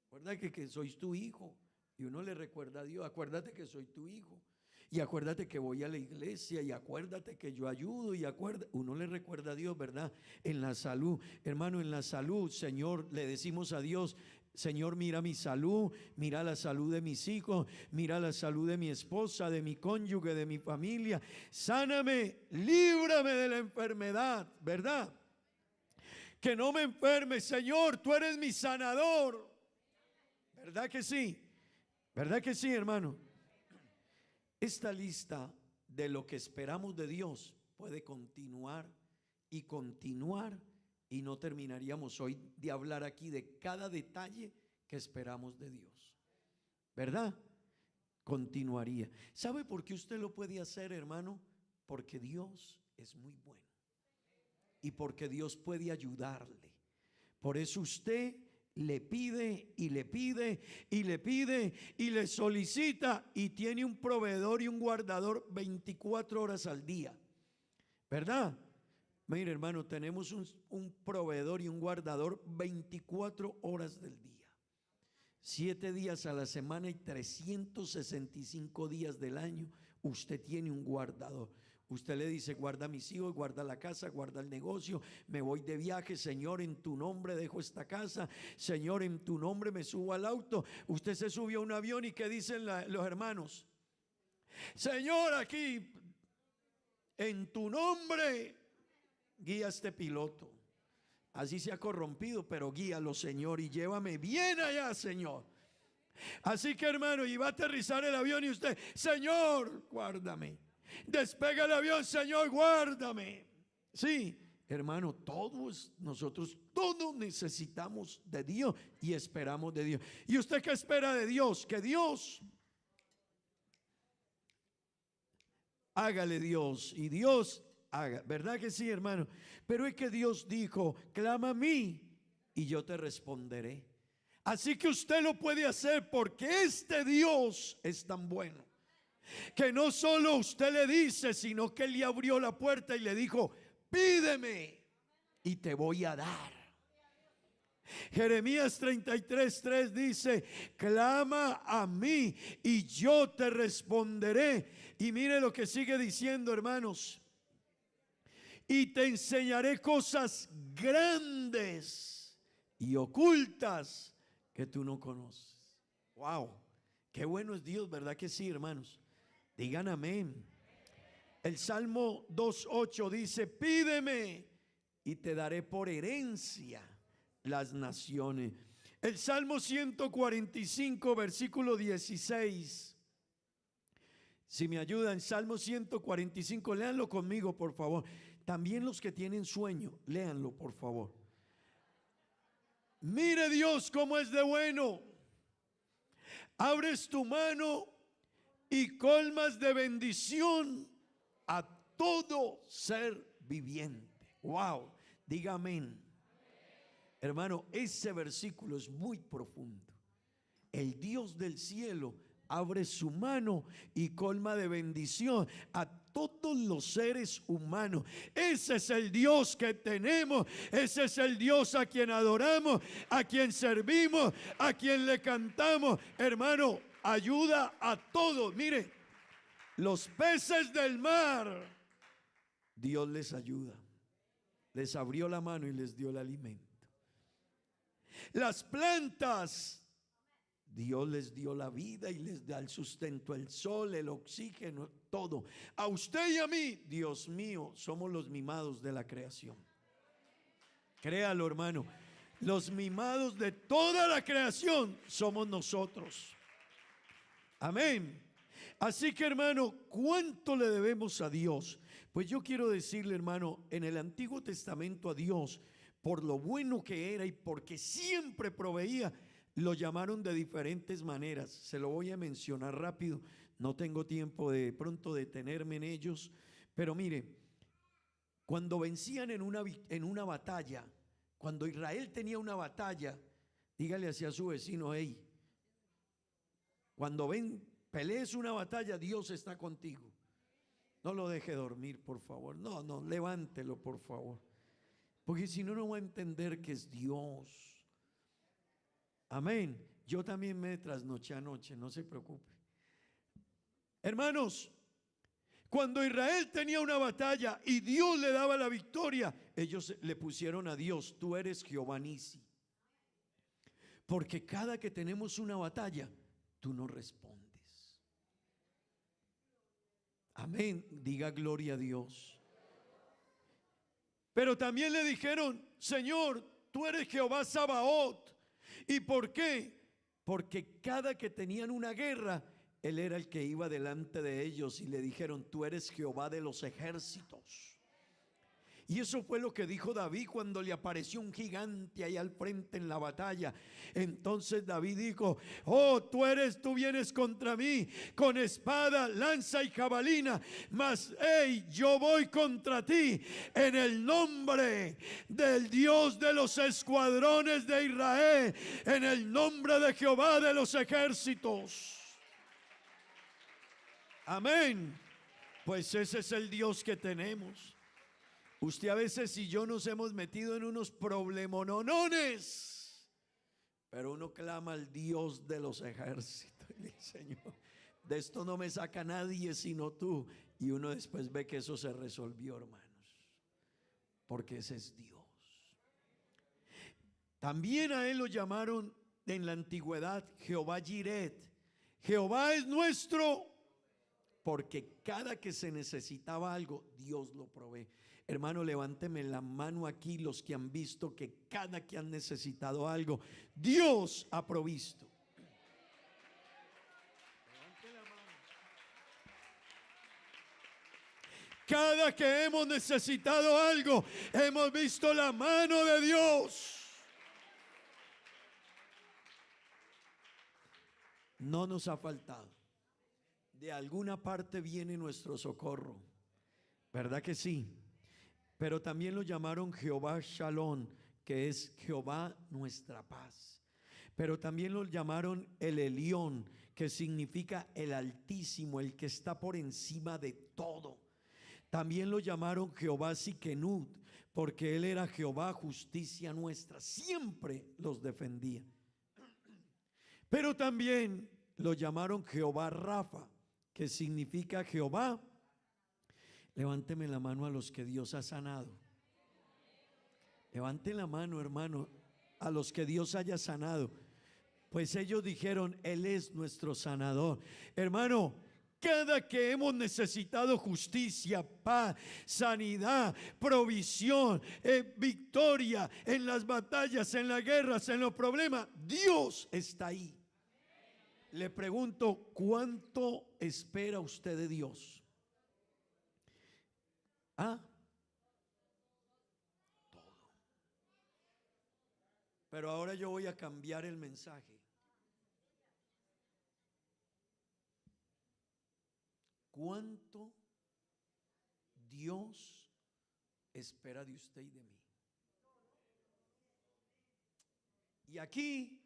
acuérdate que soy tu hijo. Y uno le recuerda a Dios, acuérdate que soy tu hijo. Y acuérdate que voy a la iglesia, y acuérdate que yo ayudo, y acuérdate, uno le recuerda a Dios, ¿verdad? En la salud, hermano, en la salud, Señor, le decimos a Dios, Señor, mira mi salud, mira la salud de mis hijos, mira la salud de mi esposa, de mi cónyuge, de mi familia. Sáname, líbrame de la enfermedad, ¿verdad? Que no me enferme, Señor, tú eres mi sanador. ¿Verdad que sí? ¿Verdad que sí, hermano? Esta lista de lo que esperamos de Dios puede continuar y continuar, y no terminaríamos hoy de hablar aquí de cada detalle que esperamos de Dios, ¿verdad? Continuaría. ¿Sabe por qué usted lo puede hacer, hermano? Porque Dios es muy bueno y porque Dios puede ayudarle. Por eso usted le pide y le pide y le pide y le solicita, y tiene un proveedor y un guardador 24 horas al día, ¿verdad? Mire, hermano, tenemos un proveedor y un guardador 24 horas del día, 7 días a la semana y 365 días del año. Usted tiene un guardador. Usted le dice, guarda a mis hijos, guarda la casa, guarda el negocio, me voy de viaje, Señor, en tu nombre dejo esta casa, Señor, en tu nombre me subo al auto. Usted se subió a un avión y ¿qué dicen los hermanos? Señor, aquí, en tu nombre, guía a este piloto. Así se ha corrompido, pero guíalo, Señor, y llévame bien allá, Señor. Así que, hermano, y va a aterrizar el avión y usted, Señor, guárdame. Despega el avión, Señor, guárdame. Sí, Hermano, todos nosotros, todos necesitamos de Dios y esperamos de Dios. ¿Y usted qué espera de Dios? Que Dios hágale Dios y Dios haga. ¿Verdad que sí, hermano? Pero es que Dios dijo, clama a mí y yo te responderé. Así que usted lo puede hacer porque este Dios es tan bueno. Que no solo usted le dice, sino que él le abrió la puerta y le dijo, pídeme y te voy a dar. Jeremías 33, 3 dice, clama a mí y yo te responderé. Y mire lo que sigue diciendo, hermanos. Y te enseñaré cosas grandes y ocultas que tú no conoces. Wow, qué bueno es Dios, ¿verdad que sí, hermanos? Digan amén. El Salmo 2.8 dice, pídeme y te daré por herencia las naciones. El Salmo 145, versículo 16. Si me ayudan, Salmo 145, léanlo conmigo, por favor. También los que tienen sueño, léanlo, por favor. Mire Dios cómo es de bueno. Abres tu mano y colmas de bendición a todo ser viviente. Wow, diga amén. Hermano, ese versículo es muy profundo. El Dios del cielo abre su mano y colma de bendición a todos los seres humanos. Ese es el Dios que tenemos. Ese es el Dios a quien adoramos, a quien servimos, a quien le cantamos. Hermano, ayuda a todos. Mire, los peces del mar, Dios les ayuda. Les abrió la mano y les dio el alimento. Las plantas, Dios les dio la vida y les da el sustento, el sol, el oxígeno, todo. A usted y a mí, Dios mío, somos los mimados de la creación. Créalo, hermano. Los mimados de toda la creación somos nosotros. Amén. Así que, hermano, ¿cuánto le debemos a Dios? Pues yo quiero decirle, hermano, en el Antiguo Testamento a Dios, por lo bueno que era y porque siempre proveía, lo llamaron de diferentes maneras. Se lo voy a mencionar rápido, no tengo tiempo de pronto detenerme en ellos, pero mire, cuando vencían en una batalla, cuando Israel tenía una batalla, dígale hacia su vecino, hey, cuando ven, pelees una batalla, Dios está contigo. No lo deje dormir, por favor. No, no, levántelo, por favor. Porque si no, no va a entender que es Dios. Amén. Yo también me trasnoché anoche, no se preocupe. Hermanos, cuando Israel tenía una batalla y Dios le daba la victoria, ellos le pusieron a Dios, tú eres Jehová Nisi. Porque cada que tenemos una batalla, tú no respondes. Amén. Diga gloria a Dios. Pero también le dijeron, Señor, tú eres Jehová Sabaoth. ¿Y por qué? Porque cada que tenían una guerra, él era el que iba delante de ellos y le dijeron, tú eres Jehová de los ejércitos. Y eso fue lo que dijo David cuando le apareció un gigante ahí al frente en la batalla. Entonces David dijo, oh, tú vienes contra mí con espada, lanza y jabalina, mas, hey, yo voy contra ti en el nombre del Dios de los escuadrones de Israel, en el nombre de Jehová de los ejércitos. Amén. Pues ese es el Dios que tenemos. Usted a veces y yo nos hemos metido en unos problemononones, pero uno clama al Dios de los ejércitos y le dice, Señor, de esto no me saca nadie sino tú. Y uno después ve que eso se resolvió, hermanos, porque ese es Dios. También a él lo llamaron en la antigüedad Jehová Jiret. Jehová es nuestro, porque cada que se necesitaba algo, Dios lo provee. Hermano, levánteme la mano aquí los que han visto que cada que han necesitado algo, Dios ha provisto. Levante la mano. Cada que hemos necesitado algo, hemos visto la mano de Dios. No nos ha faltado. De alguna parte viene nuestro socorro. ¿Verdad que sí? Pero también lo llamaron Jehová Shalom, que es Jehová nuestra paz. Pero también lo llamaron el Elión, que significa el Altísimo, el que está por encima de todo. También lo llamaron Jehová Sikenut, porque él era Jehová justicia nuestra. Siempre los defendía. Pero también lo llamaron Jehová Rafa, que significa Jehová. Levánteme la mano a los que Dios ha sanado. Levanten la mano, hermano, a los que Dios haya sanado. Pues ellos dijeron, Él es nuestro sanador. Hermano, cada que hemos necesitado justicia, paz, sanidad, provisión, victoria en las batallas, en las guerras, en los problemas, Dios está ahí. Le pregunto, ¿cuánto espera usted de Dios? ¿Ah? Todo. Pero ahora yo voy a cambiar el mensaje. ¿Cuánto Dios espera de usted y de mí? Y aquí,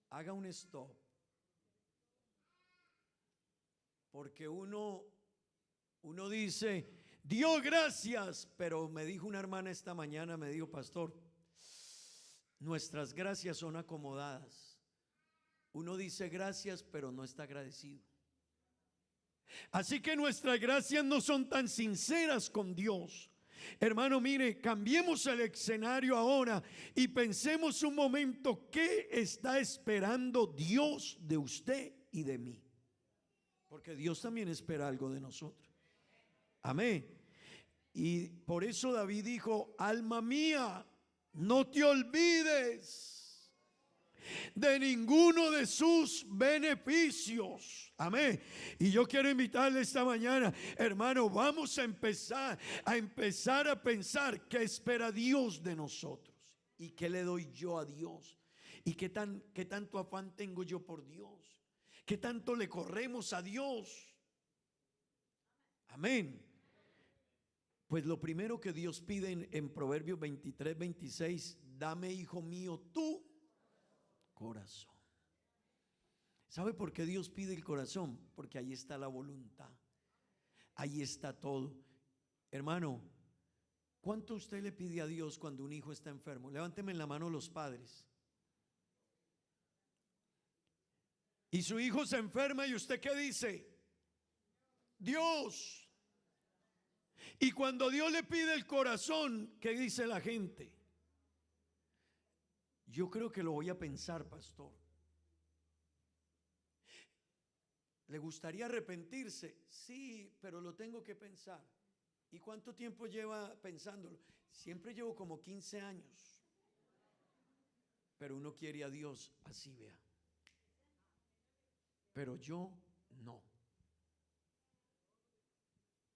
haga un stop. Porque uno dice, Dios gracias, pero me dijo una hermana esta mañana, me dijo, pastor, nuestras gracias son acomodadas. Uno dice gracias, pero no está agradecido. Así que nuestras gracias no son tan sinceras con Dios. Hermano, mire, cambiemos el escenario ahora y pensemos un momento, ¿qué está esperando Dios de usted y de mí? Porque Dios también espera algo de nosotros. Amén. Y por eso David dijo, alma mía, no te olvides de ninguno de sus beneficios. Amén. Y yo quiero invitarle esta mañana, hermano, vamos a empezar a pensar qué espera Dios de nosotros y qué le doy yo a Dios y qué tanto afán tengo yo por Dios, qué tanto le corremos a Dios. Amén. Pues lo primero que Dios pide en Proverbios 23, 26, dame, hijo mío, tu corazón. ¿Sabe por qué Dios pide el corazón? Porque ahí está la voluntad. Ahí está todo. Hermano, ¿cuánto usted le pide a Dios cuando un hijo está enfermo? Levánteme en la mano los padres. Y su hijo se enferma y usted ¿qué dice? Dios. Y cuando Dios le pide el corazón, ¿qué dice la gente? Yo creo que lo voy a pensar, pastor. ¿Le gustaría arrepentirse? Sí, pero lo tengo que pensar. ¿Y cuánto tiempo lleva pensándolo? Siempre llevo como 15 años. Pero uno quiere a Dios así, vea. Pero yo no.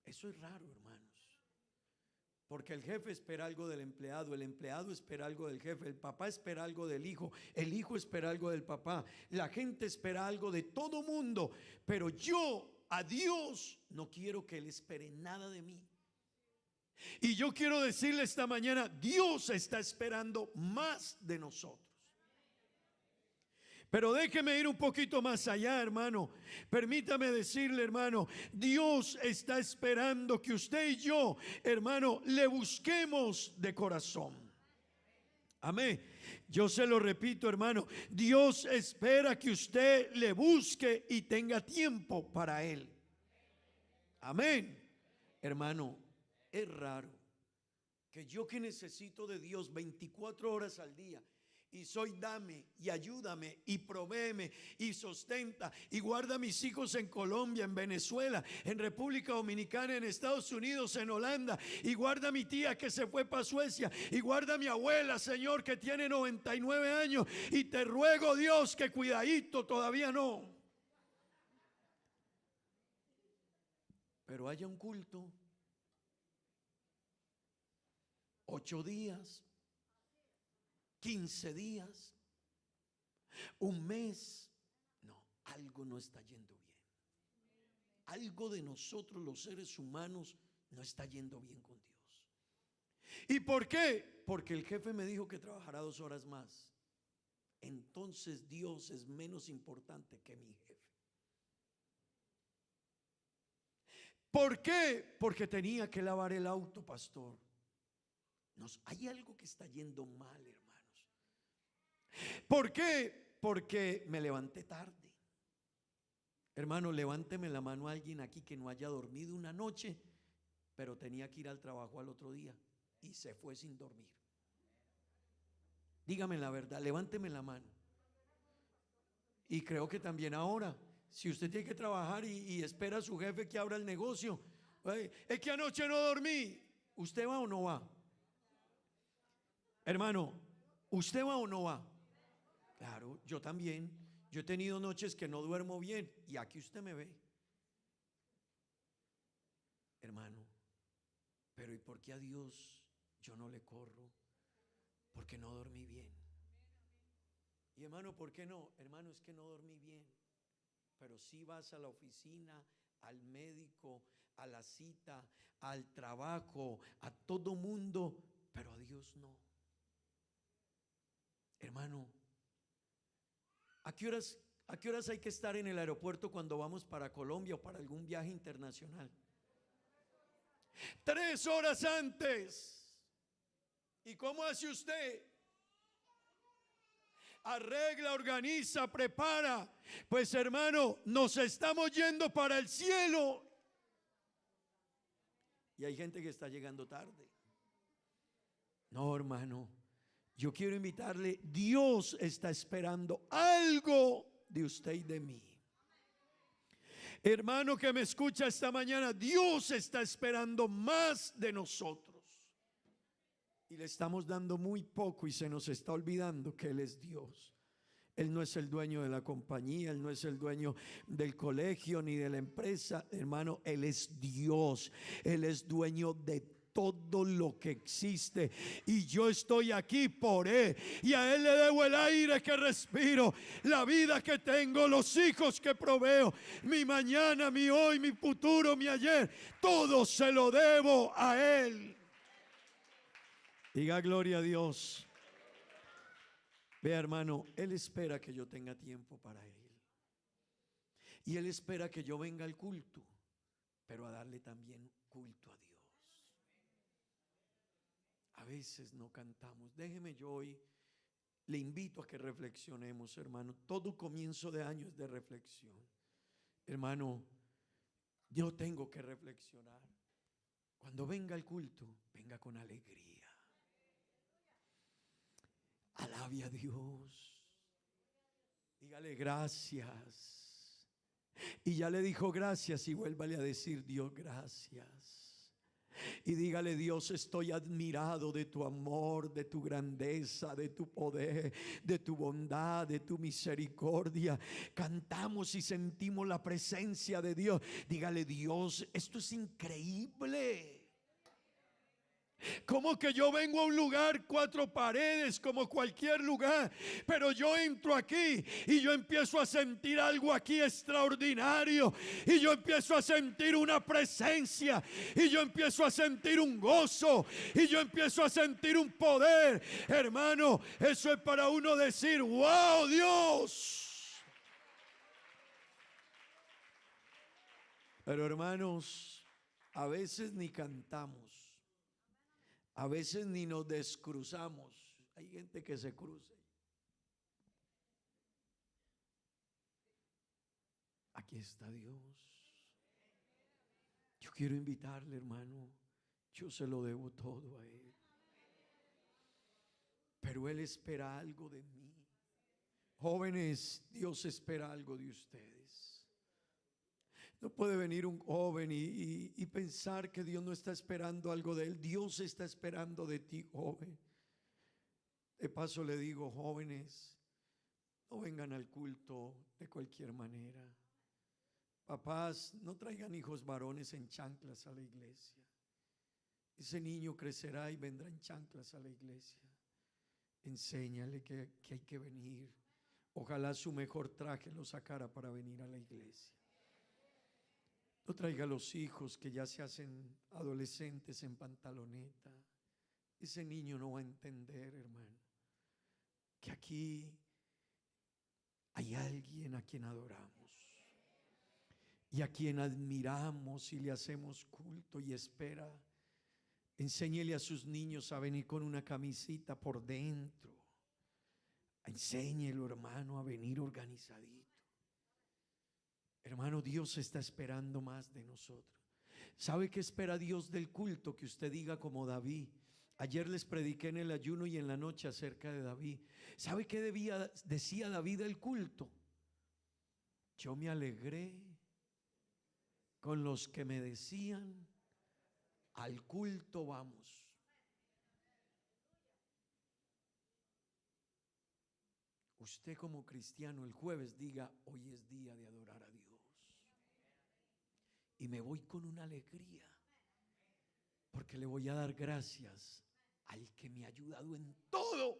Eso es raro, hermanos. Porque el jefe espera algo del empleado, el empleado espera algo del jefe, el papá espera algo del hijo, el hijo espera algo del papá, la gente espera algo de todo mundo, pero yo a Dios no quiero que Él espere nada de mí. Y yo quiero decirle esta mañana, Dios está esperando más de nosotros. Pero déjeme ir un poquito más allá, hermano. Permítame decirle, hermano, Dios está esperando que usted y yo, hermano, le busquemos de corazón. Amén. Yo se lo repito, hermano, Dios espera que usted le busque y tenga tiempo para él. Amén. Hermano, es raro que yo que necesito de Dios 24 horas al día, y soy dame y ayúdame y provéeme y sostenta y guarda a mis hijos en Colombia, en Venezuela, en República Dominicana, en Estados Unidos, en Holanda, y guarda a mi tía que se fue pa' Suecia, y guarda a mi abuela, Señor, que tiene 99 años, y te ruego, Dios, que cuidadito, todavía no. Pero Pero haya un culto, ocho días, quince días, un mes. No, algo no está yendo bien. Algo de nosotros los seres humanos no está yendo bien con Dios. ¿Y por qué? Porque el jefe me dijo que trabajará dos horas más. Entonces Dios es menos importante que mi jefe. ¿Por qué? Porque tenía que lavar el auto, pastor. Nos, hay algo que está yendo mal, hermanos. ¿Por qué? Porque me levanté tarde. Hermano, levánteme la mano a alguien aquí que no haya dormido una noche, pero tenía que ir al trabajo al otro día y se fue sin dormir. Dígame la verdad, levánteme la mano. Y creo que también ahora, si usted tiene que trabajar y, espera a su jefe que abra el negocio, es que anoche no dormí, ¿usted va o no va? Hermano, ¿usted va o no va? Claro, yo también. Yo he tenido noches que no duermo bien y aquí usted me ve. Hermano, pero ¿y por qué a Dios yo no le corro? Porque no dormí bien. Y hermano, ¿por qué no? Hermano, es que no dormí bien. Pero si vas a la oficina, al médico, a la cita, al trabajo, a todo mundo, pero a Dios no. Hermano, ¿a qué horas, a qué horas hay que estar en el aeropuerto cuando vamos para Colombia o para algún viaje internacional? Tres horas antes. ¿Y cómo hace usted? Arregla, organiza, prepara. Pues hermano, nos estamos yendo para el cielo. Y hay gente que está llegando tarde. No, hermano, yo quiero invitarle, Dios está esperando algo de usted y de mí. Hermano que me escucha esta mañana, Dios está esperando más de nosotros. Y le estamos dando muy poco y se nos está olvidando que Él es Dios. Él no es el dueño de la compañía, Él no es el dueño del colegio ni de la empresa. Hermano, Él es Dios. Él es dueño de todo lo que existe. Y yo estoy aquí por Él. Y a Él le debo el aire que respiro, la vida que tengo, los hijos que proveo, mi mañana, mi hoy, mi futuro, mi ayer. Todo se lo debo a Él. Diga gloria a Dios. Vea hermano, Él espera que yo tenga tiempo para Él. Y Él espera que yo venga al culto, pero a darle también culto a Dios. A veces no cantamos. Déjeme yo hoy, le invito a que reflexionemos, hermano. Todo comienzo de año es de reflexión. Hermano, yo tengo que reflexionar. Cuando venga el culto, venga con alegría. Alabe a Dios. Dígale gracias. Y ya le dijo gracias y vuélvale a decir Dios gracias. Y dígale Dios, estoy admirado de tu amor, de tu grandeza, de tu poder, de tu bondad, de tu misericordia. Cantamos y sentimos la presencia de Dios. Dígale Dios, esto es increíble. Como que yo vengo a un lugar, cuatro paredes, como cualquier lugar, pero yo entro aquí y yo empiezo a sentir algo aquí extraordinario, y yo empiezo a sentir una presencia, y yo empiezo a sentir un gozo, y yo empiezo a sentir un poder. Hermano, eso es para uno decir, wow, Dios. Pero hermanos, a veces ni cantamos. A veces ni nos descruzamos. Hay gente que se cruza. Aquí está Dios. Yo quiero invitarle, hermano. Yo se lo debo todo a Él. Pero Él espera algo de mí. Jóvenes, Dios espera algo de ustedes. No puede venir un joven y, pensar que Dios no está esperando algo de él. Dios está esperando de ti, joven. De paso le digo, jóvenes, no vengan al culto de cualquier manera. Papás, no traigan hijos varones en chanclas a la iglesia. Ese niño crecerá y vendrá en chanclas a la iglesia. Enséñale que, que hay que venir. Ojalá su mejor traje lo sacara para venir a la iglesia. No traiga a los hijos que ya se hacen adolescentes en pantaloneta. Ese niño no va a entender, hermano, que aquí hay alguien a quien adoramos y a quien admiramos y le hacemos culto y espera. Enséñele a sus niños a venir con una camisita por dentro. Enséñelo, hermano, a venir organizadito. Hermano, Dios está esperando más de nosotros. ¿Sabe qué espera Dios del culto? Que usted diga como David. Ayer les prediqué en el ayuno y en la noche acerca de David. ¿Sabe qué debía, decía David del culto? Yo me alegré con los que me decían, al culto vamos. Usted como cristiano el jueves diga, hoy es día de adorar a Dios. Y me voy con una alegría, porque le voy a dar gracias al que me ha ayudado en todo.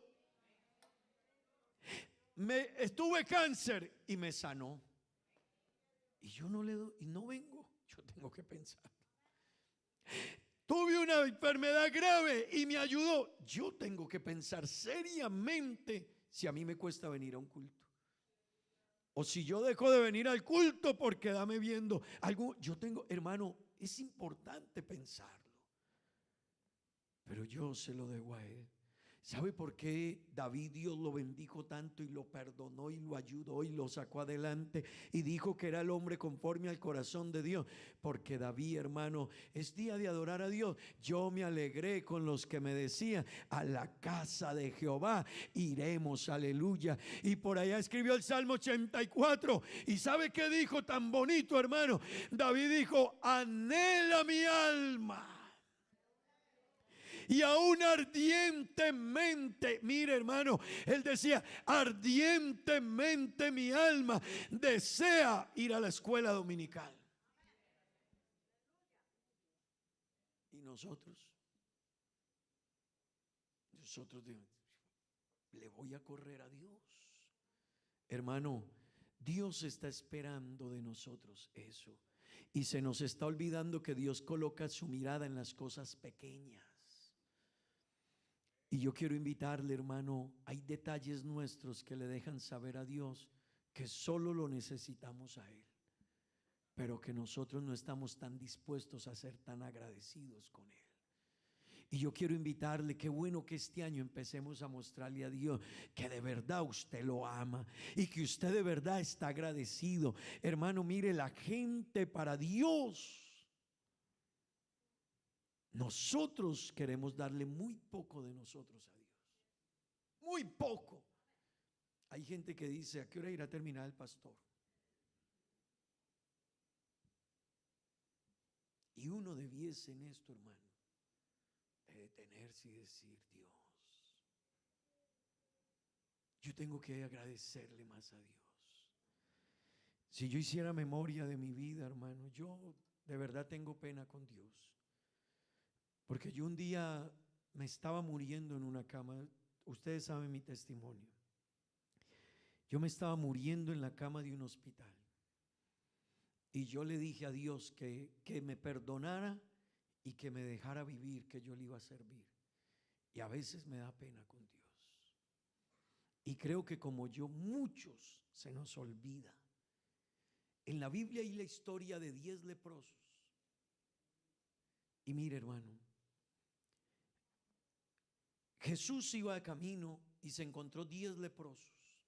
Me estuve cáncer y me sanó. Y yo no le doy, y no vengo, yo tengo que pensar. Tuve una enfermedad grave y me ayudó. Yo tengo que pensar seriamente si a mí me cuesta venir a un culto. O si yo dejo de venir al culto por quedarme viendo algo. Yo tengo, hermano, es importante pensarlo. Pero yo se lo debo a él. ¿Sabe por qué David Dios lo bendijo tanto y lo perdonó y lo ayudó y lo sacó adelante y dijo que era el hombre conforme al corazón de Dios? Porque David, hermano, es día de adorar a Dios. Yo me alegré con los que me decían, a la casa de Jehová iremos, aleluya. Y por allá escribió el Salmo 84. ¿Y sabe qué dijo tan bonito, hermano? David dijo, anhela mi alma y aún ardientemente, mire hermano, él decía, ardientemente mi alma desea ir a la escuela dominical. Y nosotros, nosotros le voy a correr a Dios. Hermano, Dios está esperando de nosotros eso. Y se nos está olvidando que Dios coloca su mirada en las cosas pequeñas. Y yo quiero invitarle, hermano, hay detalles nuestros que le dejan saber a Dios que solo lo necesitamos a Él, pero que nosotros no estamos tan dispuestos a ser tan agradecidos con Él. Y yo quiero invitarle, qué bueno que este año empecemos a mostrarle a Dios que de verdad usted lo ama y que usted de verdad está agradecido. Hermano, mire, la gente para Dios. Nosotros queremos darle muy poco de nosotros a Dios. Muy poco. Hay gente que dice, ¿a qué hora irá a terminar el pastor? Y uno debiese en esto, hermano, de detenerse y decir, Dios, yo tengo que agradecerle más a Dios. Si yo hiciera memoria de mi vida, hermano, yo de verdad tengo pena con Dios. Porque yo un día me estaba muriendo en una cama. Ustedes saben mi testimonio. Yo me estaba muriendo en la cama de un hospital. Y yo le dije a Dios que, que me perdonara y que me dejara vivir, que yo le iba a servir. Y a veces me da pena con Dios. Y creo que como yo, muchos se nos olvida. En la Biblia hay la historia de diez leprosos. Y mire, hermano, Jesús iba de camino y se encontró diez leprosos.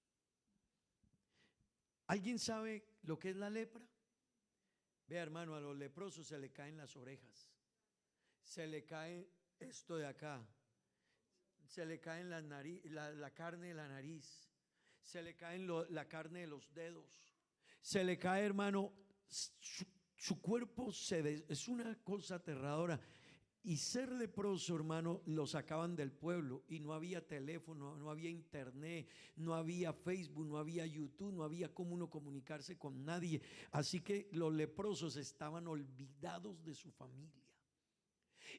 ¿Alguien sabe lo que es la lepra? Vea, hermano, a los leprosos se le caen las orejas, se le cae esto de acá, se le caen la, nariz, la, carne de la nariz, se le cae la carne de los dedos, se le cae, hermano, su, cuerpo se es una cosa aterradora. Y ser leproso, hermano, lo sacaban del pueblo y no había teléfono, no había internet, no había Facebook, no había YouTube, no había cómo uno comunicarse con nadie. Así que los leprosos estaban olvidados de su familia.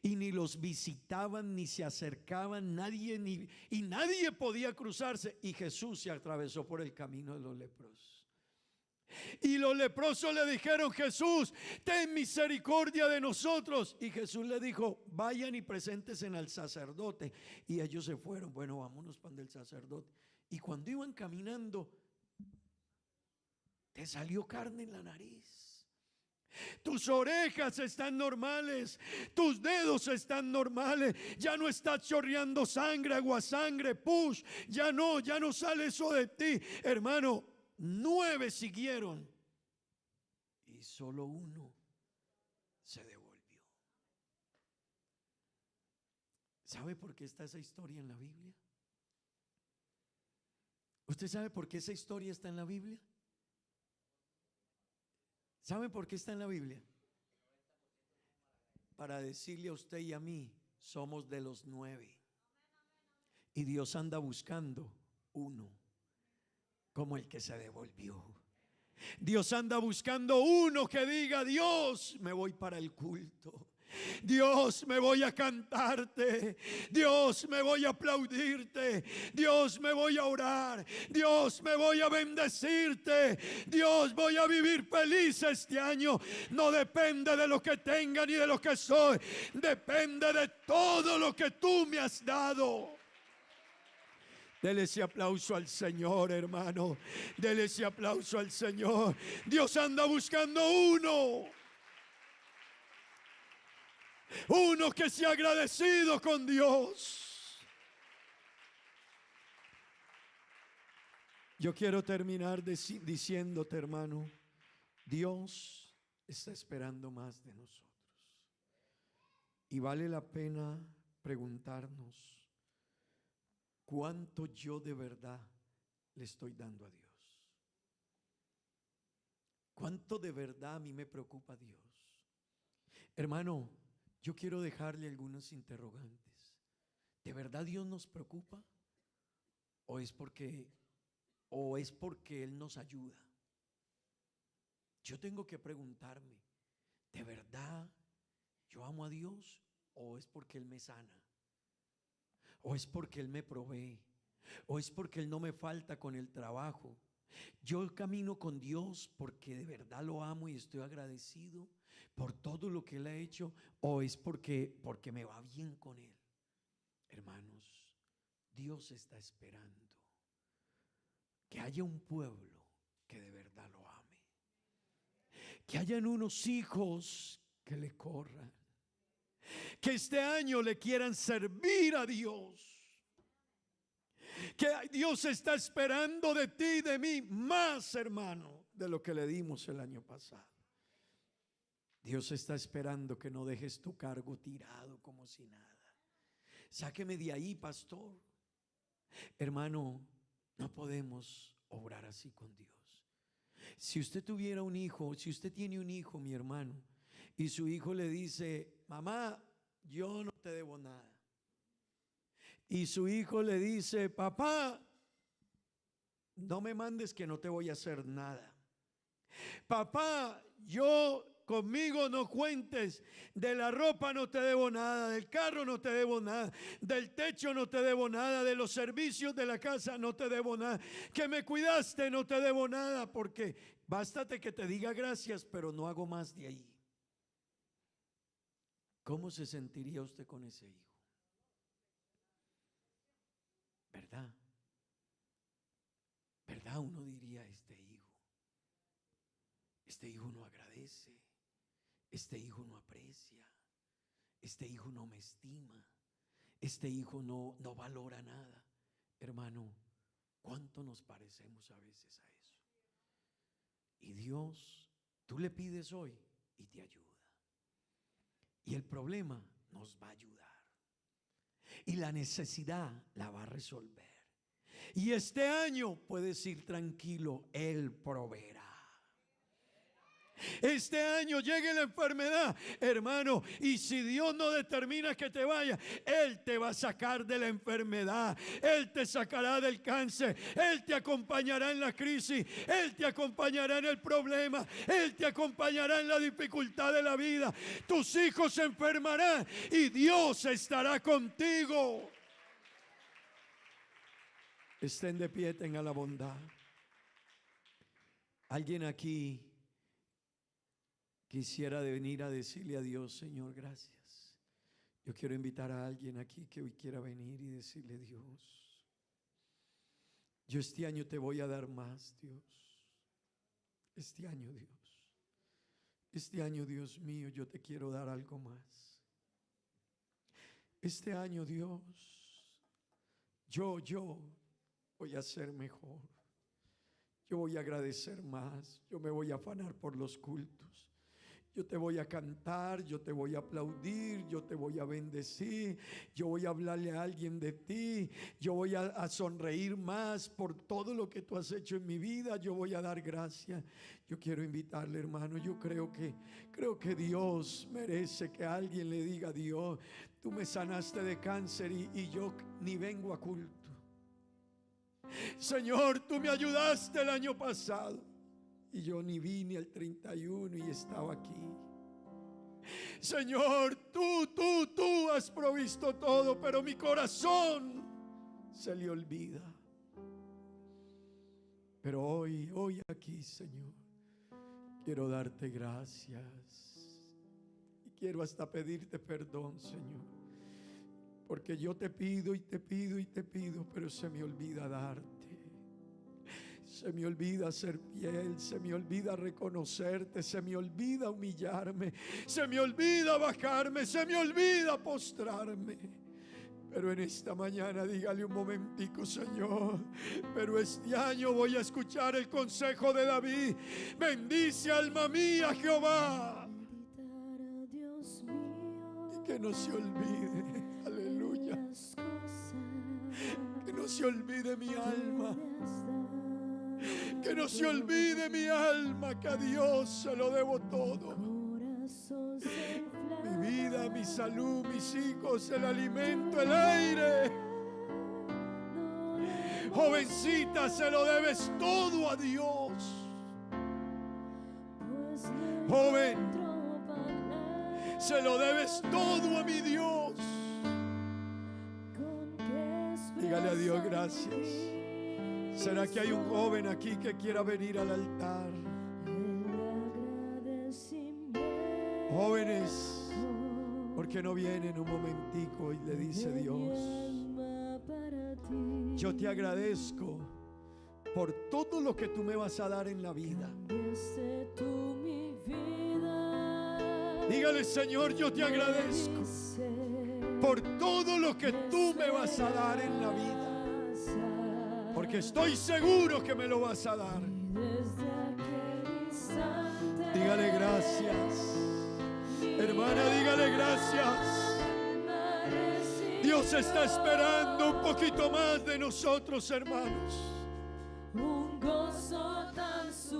Y ni los visitaban, ni se acercaban, nadie, ni, y nadie podía cruzarse. Y Jesús se atravesó por el camino de los leprosos. Y los leprosos le dijeron, Jesús, ten misericordia de nosotros. Y Jesús le dijo, vayan y preséntense al sacerdote. Y ellos se fueron, bueno, vámonos pan del sacerdote. Y cuando iban caminando, te salió carne en la nariz. Tus orejas están normales, tus dedos están normales, ya no está chorreando sangre, agua, sangre, pus, ya no, ya no sale eso de ti. Hermano, 9 siguieron y solo uno se devolvió. ¿Sabe por qué está esa historia en la Biblia? ¿Usted sabe por qué esa historia está en la Biblia? ¿Saben por qué está en la Biblia? Para decirle a usted y a mí, somos de los 9. Y Dios anda buscando uno, como el que se devolvió. Dios anda buscando uno que diga, Dios, me voy para el culto. Dios, me voy a cantarte. Dios, me voy a aplaudirte. Dios, me voy a orar. Dios, me voy a bendecirte. Dios, voy a vivir feliz este año. No depende de lo que tenga ni de lo que soy. Depende de todo lo que tú me has dado. Dele ese aplauso al Señor, hermano. Dele ese aplauso al Señor. Dios anda buscando uno. Uno que sea agradecido con Dios. Yo quiero terminar diciéndote, hermano, Dios está esperando más de nosotros. Y vale la pena preguntarnos cuánto yo de verdad le estoy dando a Dios. Cuánto de verdad a mí me preocupa Dios. Hermano, yo quiero dejarle algunas interrogantes. ¿De verdad Dios nos preocupa? ¿O es porque Él nos ayuda? Yo tengo que preguntarme, ¿de verdad yo amo a Dios o es porque Él me sana? ¿O es porque Él me provee? ¿O es porque Él no me falta con el trabajo? Yo camino con Dios porque de verdad lo amo y estoy agradecido por todo lo que Él ha hecho, o es porque me va bien con Él. Hermanos, Dios está esperando que haya un pueblo que de verdad lo ame, que hayan unos hijos que le corran, que este año le quieran servir a Dios, que Dios está esperando de ti y de mí más, hermano, de lo que le dimos el año pasado. Dios está esperando que no dejes tu cargo tirado como si nada. Sáqueme de ahí, pastor. Hermano, no podemos obrar así con Dios. Si usted tuviera un hijo, si usted tiene un hijo, mi hermano, y su hijo le dice, mamá, yo no te debo nada. Y su hijo le dice, papá, no me mandes que no te voy a hacer nada. Papá, yo conmigo no cuentes, de la ropa no te debo nada, del carro no te debo nada, del techo no te debo nada, de los servicios de la casa no te debo nada, que me cuidaste no te debo nada, porque bástate que te diga gracias, pero no hago más de ahí. ¿Cómo se sentiría usted con ese hijo? ¿Verdad? ¿Verdad? Uno diría, este hijo no agradece, este hijo no aprecia, este hijo no me estima, este hijo no valora nada. Hermano, ¿cuánto nos parecemos a veces a eso? Y Dios, tú le pides hoy y te ayuda. Y el problema nos va a ayudar. Y la necesidad la va a resolver. Y este año puedes ir tranquilo, Él proveerá. Este año llegue la enfermedad, hermano, y si Dios no determina que te vaya, Él te va a sacar de la enfermedad, Él te sacará del cáncer, Él te acompañará en la crisis, Él te acompañará en el problema, Él te acompañará en la dificultad de la vida. Tus hijos se enfermarán y Dios estará contigo. Estén de pie, tengan la bondad. Alguien aquí quisiera venir a decirle a Dios, Señor, gracias. Yo quiero invitar a alguien aquí que hoy quiera venir y decirle, Dios, yo este año te voy a dar más, Dios. Este año, Dios. Este año, Dios mío, yo te quiero dar algo más. Este año, Dios, yo voy a ser mejor. Yo voy a agradecer más. Yo me voy a afanar por los cultos. Yo te voy a cantar, yo te voy a aplaudir, yo te voy a bendecir, yo voy a hablarle a alguien de ti, yo voy a sonreír más por todo lo que tú has hecho en mi vida, yo voy a dar gracias. Yo quiero invitarle, hermano, yo creo que Dios merece que alguien le diga: Dios, tú me sanaste de cáncer y yo ni vengo a culto. Señor, tú me ayudaste el año pasado y yo ni vine al 31 y estaba aquí. Señor, tú has provisto todo, pero mi corazón se le olvida. Pero hoy aquí, Señor, quiero darte gracias. Y quiero hasta pedirte perdón, Señor, porque yo te pido y te pido y te pido, pero se me olvida darte. Se me olvida ser fiel, se me olvida reconocerte, se me olvida humillarme, se me olvida bajarme, se me olvida postrarme. Pero en esta mañana dígale un momentico: Señor, pero este año voy a escuchar el consejo de David. Bendice, alma mía, Jehová. Y que no se olvide, aleluya, que no se olvide mi alma. Que no se olvide mi alma que a Dios se lo debo todo. Mi vida, mi salud, mis hijos, el alimento, el aire. Jovencita, se lo debes todo a Dios. Joven, se lo debes todo a mi Dios. Dígale a Dios gracias. ¿Será que hay un joven aquí que quiera venir al altar? Jóvenes, ¿por qué no vienen un momentico y le dice: Dios, yo te agradezco por todo lo que tú me vas a dar en la vida? Dígale: Señor, yo te agradezco por todo lo que tú me vas a dar en la vida, porque estoy seguro que me lo vas a dar. Dígale gracias. Hermana, dígale gracias. Dios está esperando un poquito más de nosotros, hermanos.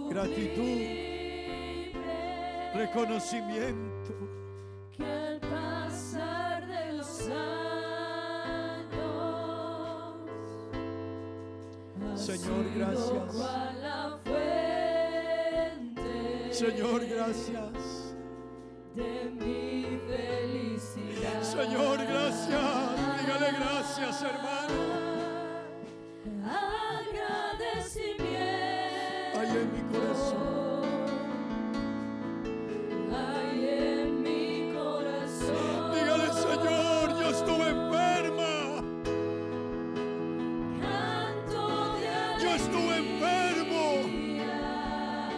Gratitud, reconocimiento. Que al pasar de los años, Señor, gracias. Señor, gracias. De mi felicidad. Señor, gracias. Dígale gracias, hermano. Agradecimiento. Hay en mi corazón. Hay en mi corazón. Dígale: Señor, yo estuve enferma. Canto de Yo estuve enfermo. alegría.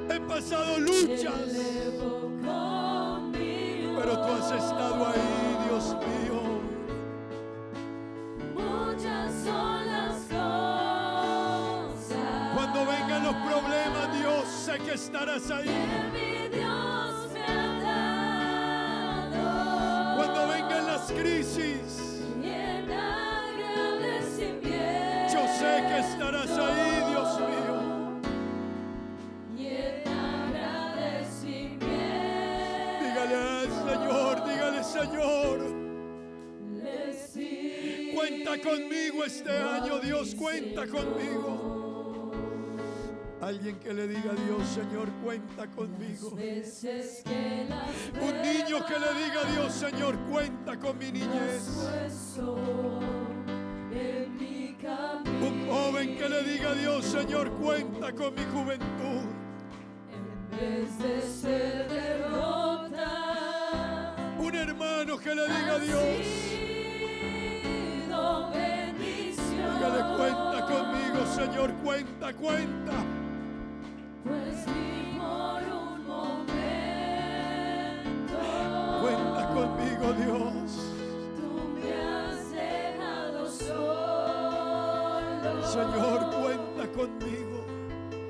He pasado luchas, Elevo conmigo. pero tú has estado ahí, Dios mío. Muchas son las cosas. Cuando vengan los problemas, Dios, sé que estarás ahí. Que mi Dios me ha dado. Cuando vengan las crisis, Y en agradecimiento. yo sé que estarás ahí, Dios mío. Y en agradecimiento. Cuenta conmigo este año, Dios, cuenta conmigo. Alguien que le diga a Dios, Señor, cuenta conmigo. Un niño que le diga a Dios, Señor, cuenta con mi niñez. Un joven que le diga a Dios, Señor, cuenta con mi juventud. En vez de ser derrota, Un hermano que le diga a Dios, sido bendición. dígale, cuenta conmigo, Señor, cuenta, cuenta. Pues ni por un momento Cuenta conmigo, Dios. tú me has dejado solo. Señor, cuenta conmigo.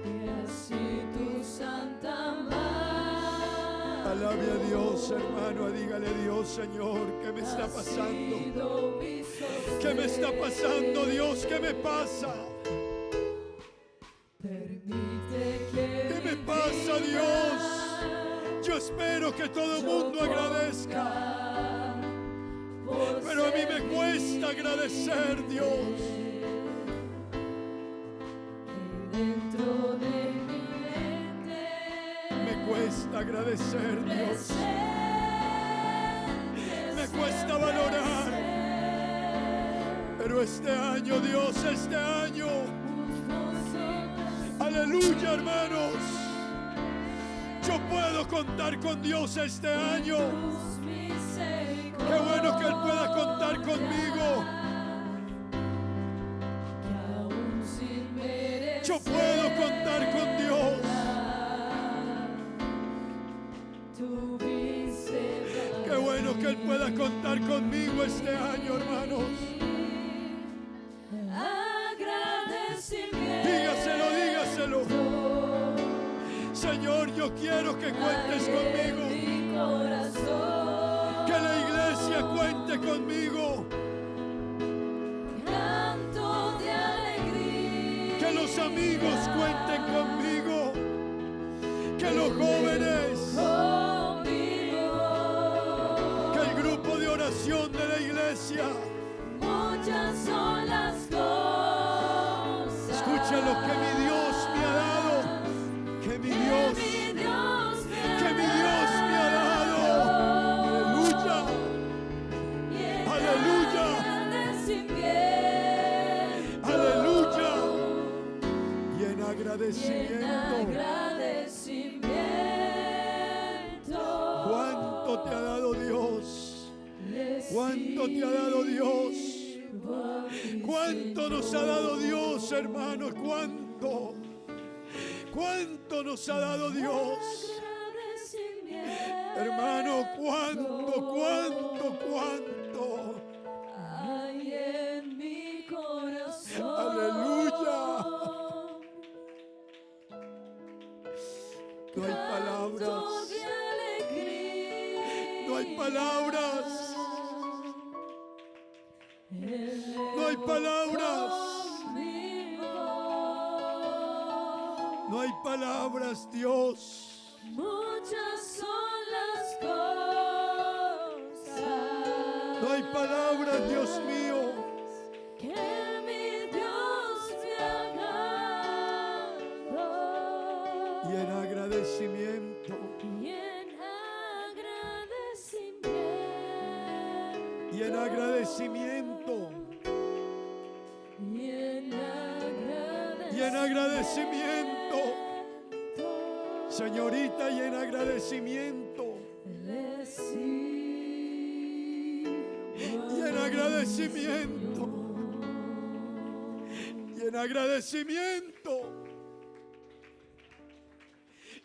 Y así tu santa mano Alabe a Dios, hermano. Dígale a Dios, Señor, ¿qué me está ha pasando? sido mi sostén. ¿Qué me está pasando, Dios? ¿Qué me pasa? Permite que ¿Qué me mi pasa, vida Dios? Yo espero que todo el mundo agradezca, por pero a mí me ser cuesta agradecer, Dios. que dentro de mi mente Me cuesta agradecer, Dios. presente Me cuesta valorar. Pero este año, Dios, este año, aleluya, hermanos. Yo puedo contar con Dios este año. tus misericordias Qué bueno que Él pueda contar conmigo. que aún sin merecer Yo puedo contar con Dios. tuviste Qué bueno que Él pueda contar conmigo este año, hermanos. agradecimiento Dígaselo, dígaselo. Señor, yo quiero que cuentes conmigo. mi corazón Que la iglesia cuente conmigo. canto de alegría Que los amigos cuenten conmigo. Que los jóvenes, conmigo que el grupo de oración de la iglesia. muchas son las cosas Escucha lo que mi Dios me ha dado. Que mi Dios, que mi Dios me ha que mi Dios me ha dado. Aleluya. Y en Aleluya. agradecimiento Aleluya. Y en y en agradecimiento. agradecimiento ¿Cuánto te ha dado Dios? le ¿Cuánto te ha dado Dios? sirvo a mi ¿Cuánto nos ha dado Dios, hermano? ¿Cuánto? ¿Cuánto nos ha dado Dios? agradecimiento Hermano, ¿cuánto, cuánto, cuánto? hay en mi corazón. Aleluya. No hay Canto palabras. de alegría. No hay palabras. No hay palabras. Mi voz. No hay palabras, Dios. Muchas son las cosas No hay palabras, Dios mío. que mi Dios me ha dado. Y en agradecimiento. Y en agradecimiento. Y en agradecimiento. Y en Y en agradecimiento. Señorita, y en agradecimiento. Le Y en agradecimiento. Y en agradecimiento.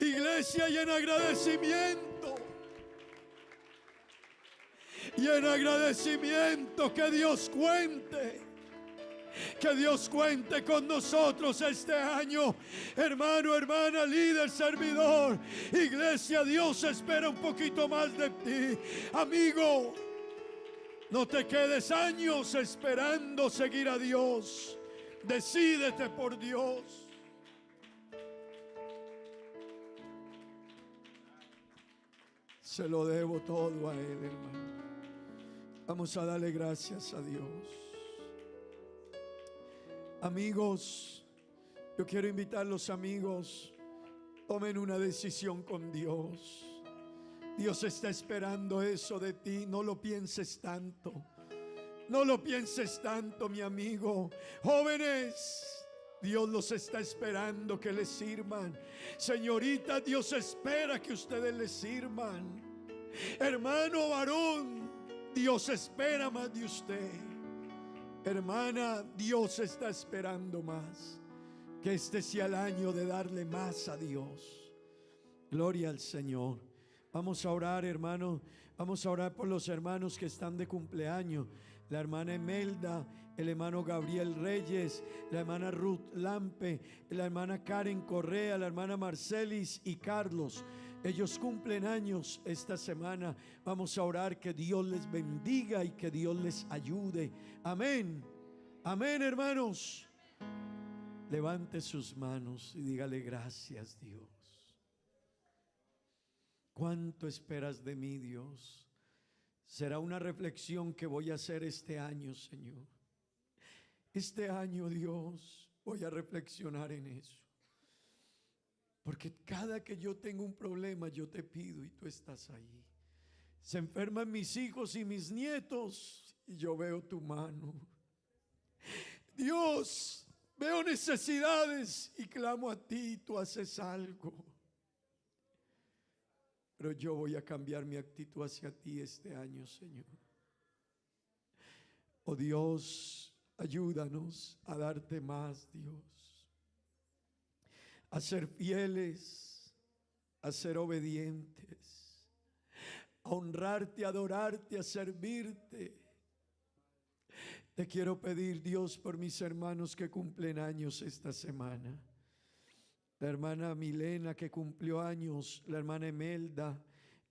Iglesia, y en agradecimiento. Y en agradecimiento que Dios cuente. Que Dios cuente con nosotros este año. Hermano, hermana, líder, servidor. Iglesia, Dios espera un poquito más de ti. Amigo, no te quedes años esperando seguir a Dios. Decídete por Dios. Se lo debo todo a Él, hermano. Vamos a darle gracias a Dios. Amigos, yo quiero invitar a los amigos, tomen una decisión con Dios. Dios está esperando eso de ti, no lo pienses tanto. No lo pienses tanto, mi amigo. Jóvenes, Dios los está esperando que les sirvan. Señorita, Dios espera que ustedes les sirvan. Hermano varón, Dios espera más de usted. Hermana, Dios está esperando más. Que este sea el año de darle más a Dios. Gloria al Señor. Vamos a orar, hermano. Vamos a orar por los hermanos que están de cumpleaños. La hermana Emelda, el hermano Gabriel Reyes, la hermana Ruth Lampe, la hermana Karen Correa, la hermana Marcelis y Carlos. Ellos cumplen años esta semana. Vamos a orar que Dios les bendiga y que Dios les ayude. Amén. Amén, hermanos. Levante sus manos y dígale gracias, Dios. ¿Cuánto esperas de mí, Dios? Será una reflexión que voy a hacer este año, Señor. Este año, Dios, voy a reflexionar en eso. Porque cada que yo tengo un problema, yo te pido y tú estás ahí. Se enferman mis hijos y mis nietos y yo veo tu mano. Dios, veo necesidades y clamo a ti y tú haces algo. Pero yo voy a cambiar mi actitud hacia ti este año, Señor. Oh Dios, ayúdanos a darte más, Dios. A ser fieles, a ser obedientes, a honrarte, a adorarte, a servirte. Te quiero pedir, Dios, por mis hermanos que cumplen años esta semana. La hermana Milena que cumplió años, la hermana Emelda,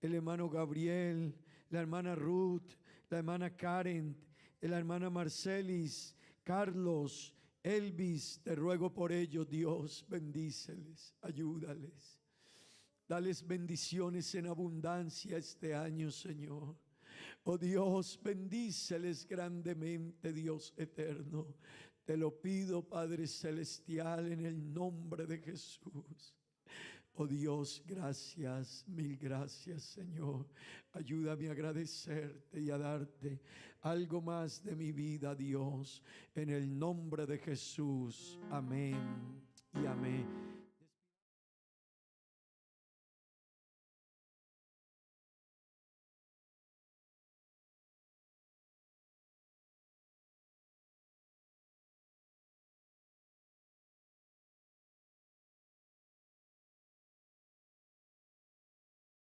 el hermano Gabriel, la hermana Ruth, la hermana Karen, la hermana Marcelis, Carlos, Elvis, te ruego por ellos, Dios, bendíceles, ayúdales. Dales bendiciones en abundancia este año, Señor. Oh Dios, bendíceles grandemente, Dios eterno. Te lo pido, Padre Celestial, en el nombre de Jesús. Oh Dios, gracias, mil gracias, Señor. Ayúdame a agradecerte y a darte algo más de mi vida, Dios. En el nombre de Jesús. Amén y amén.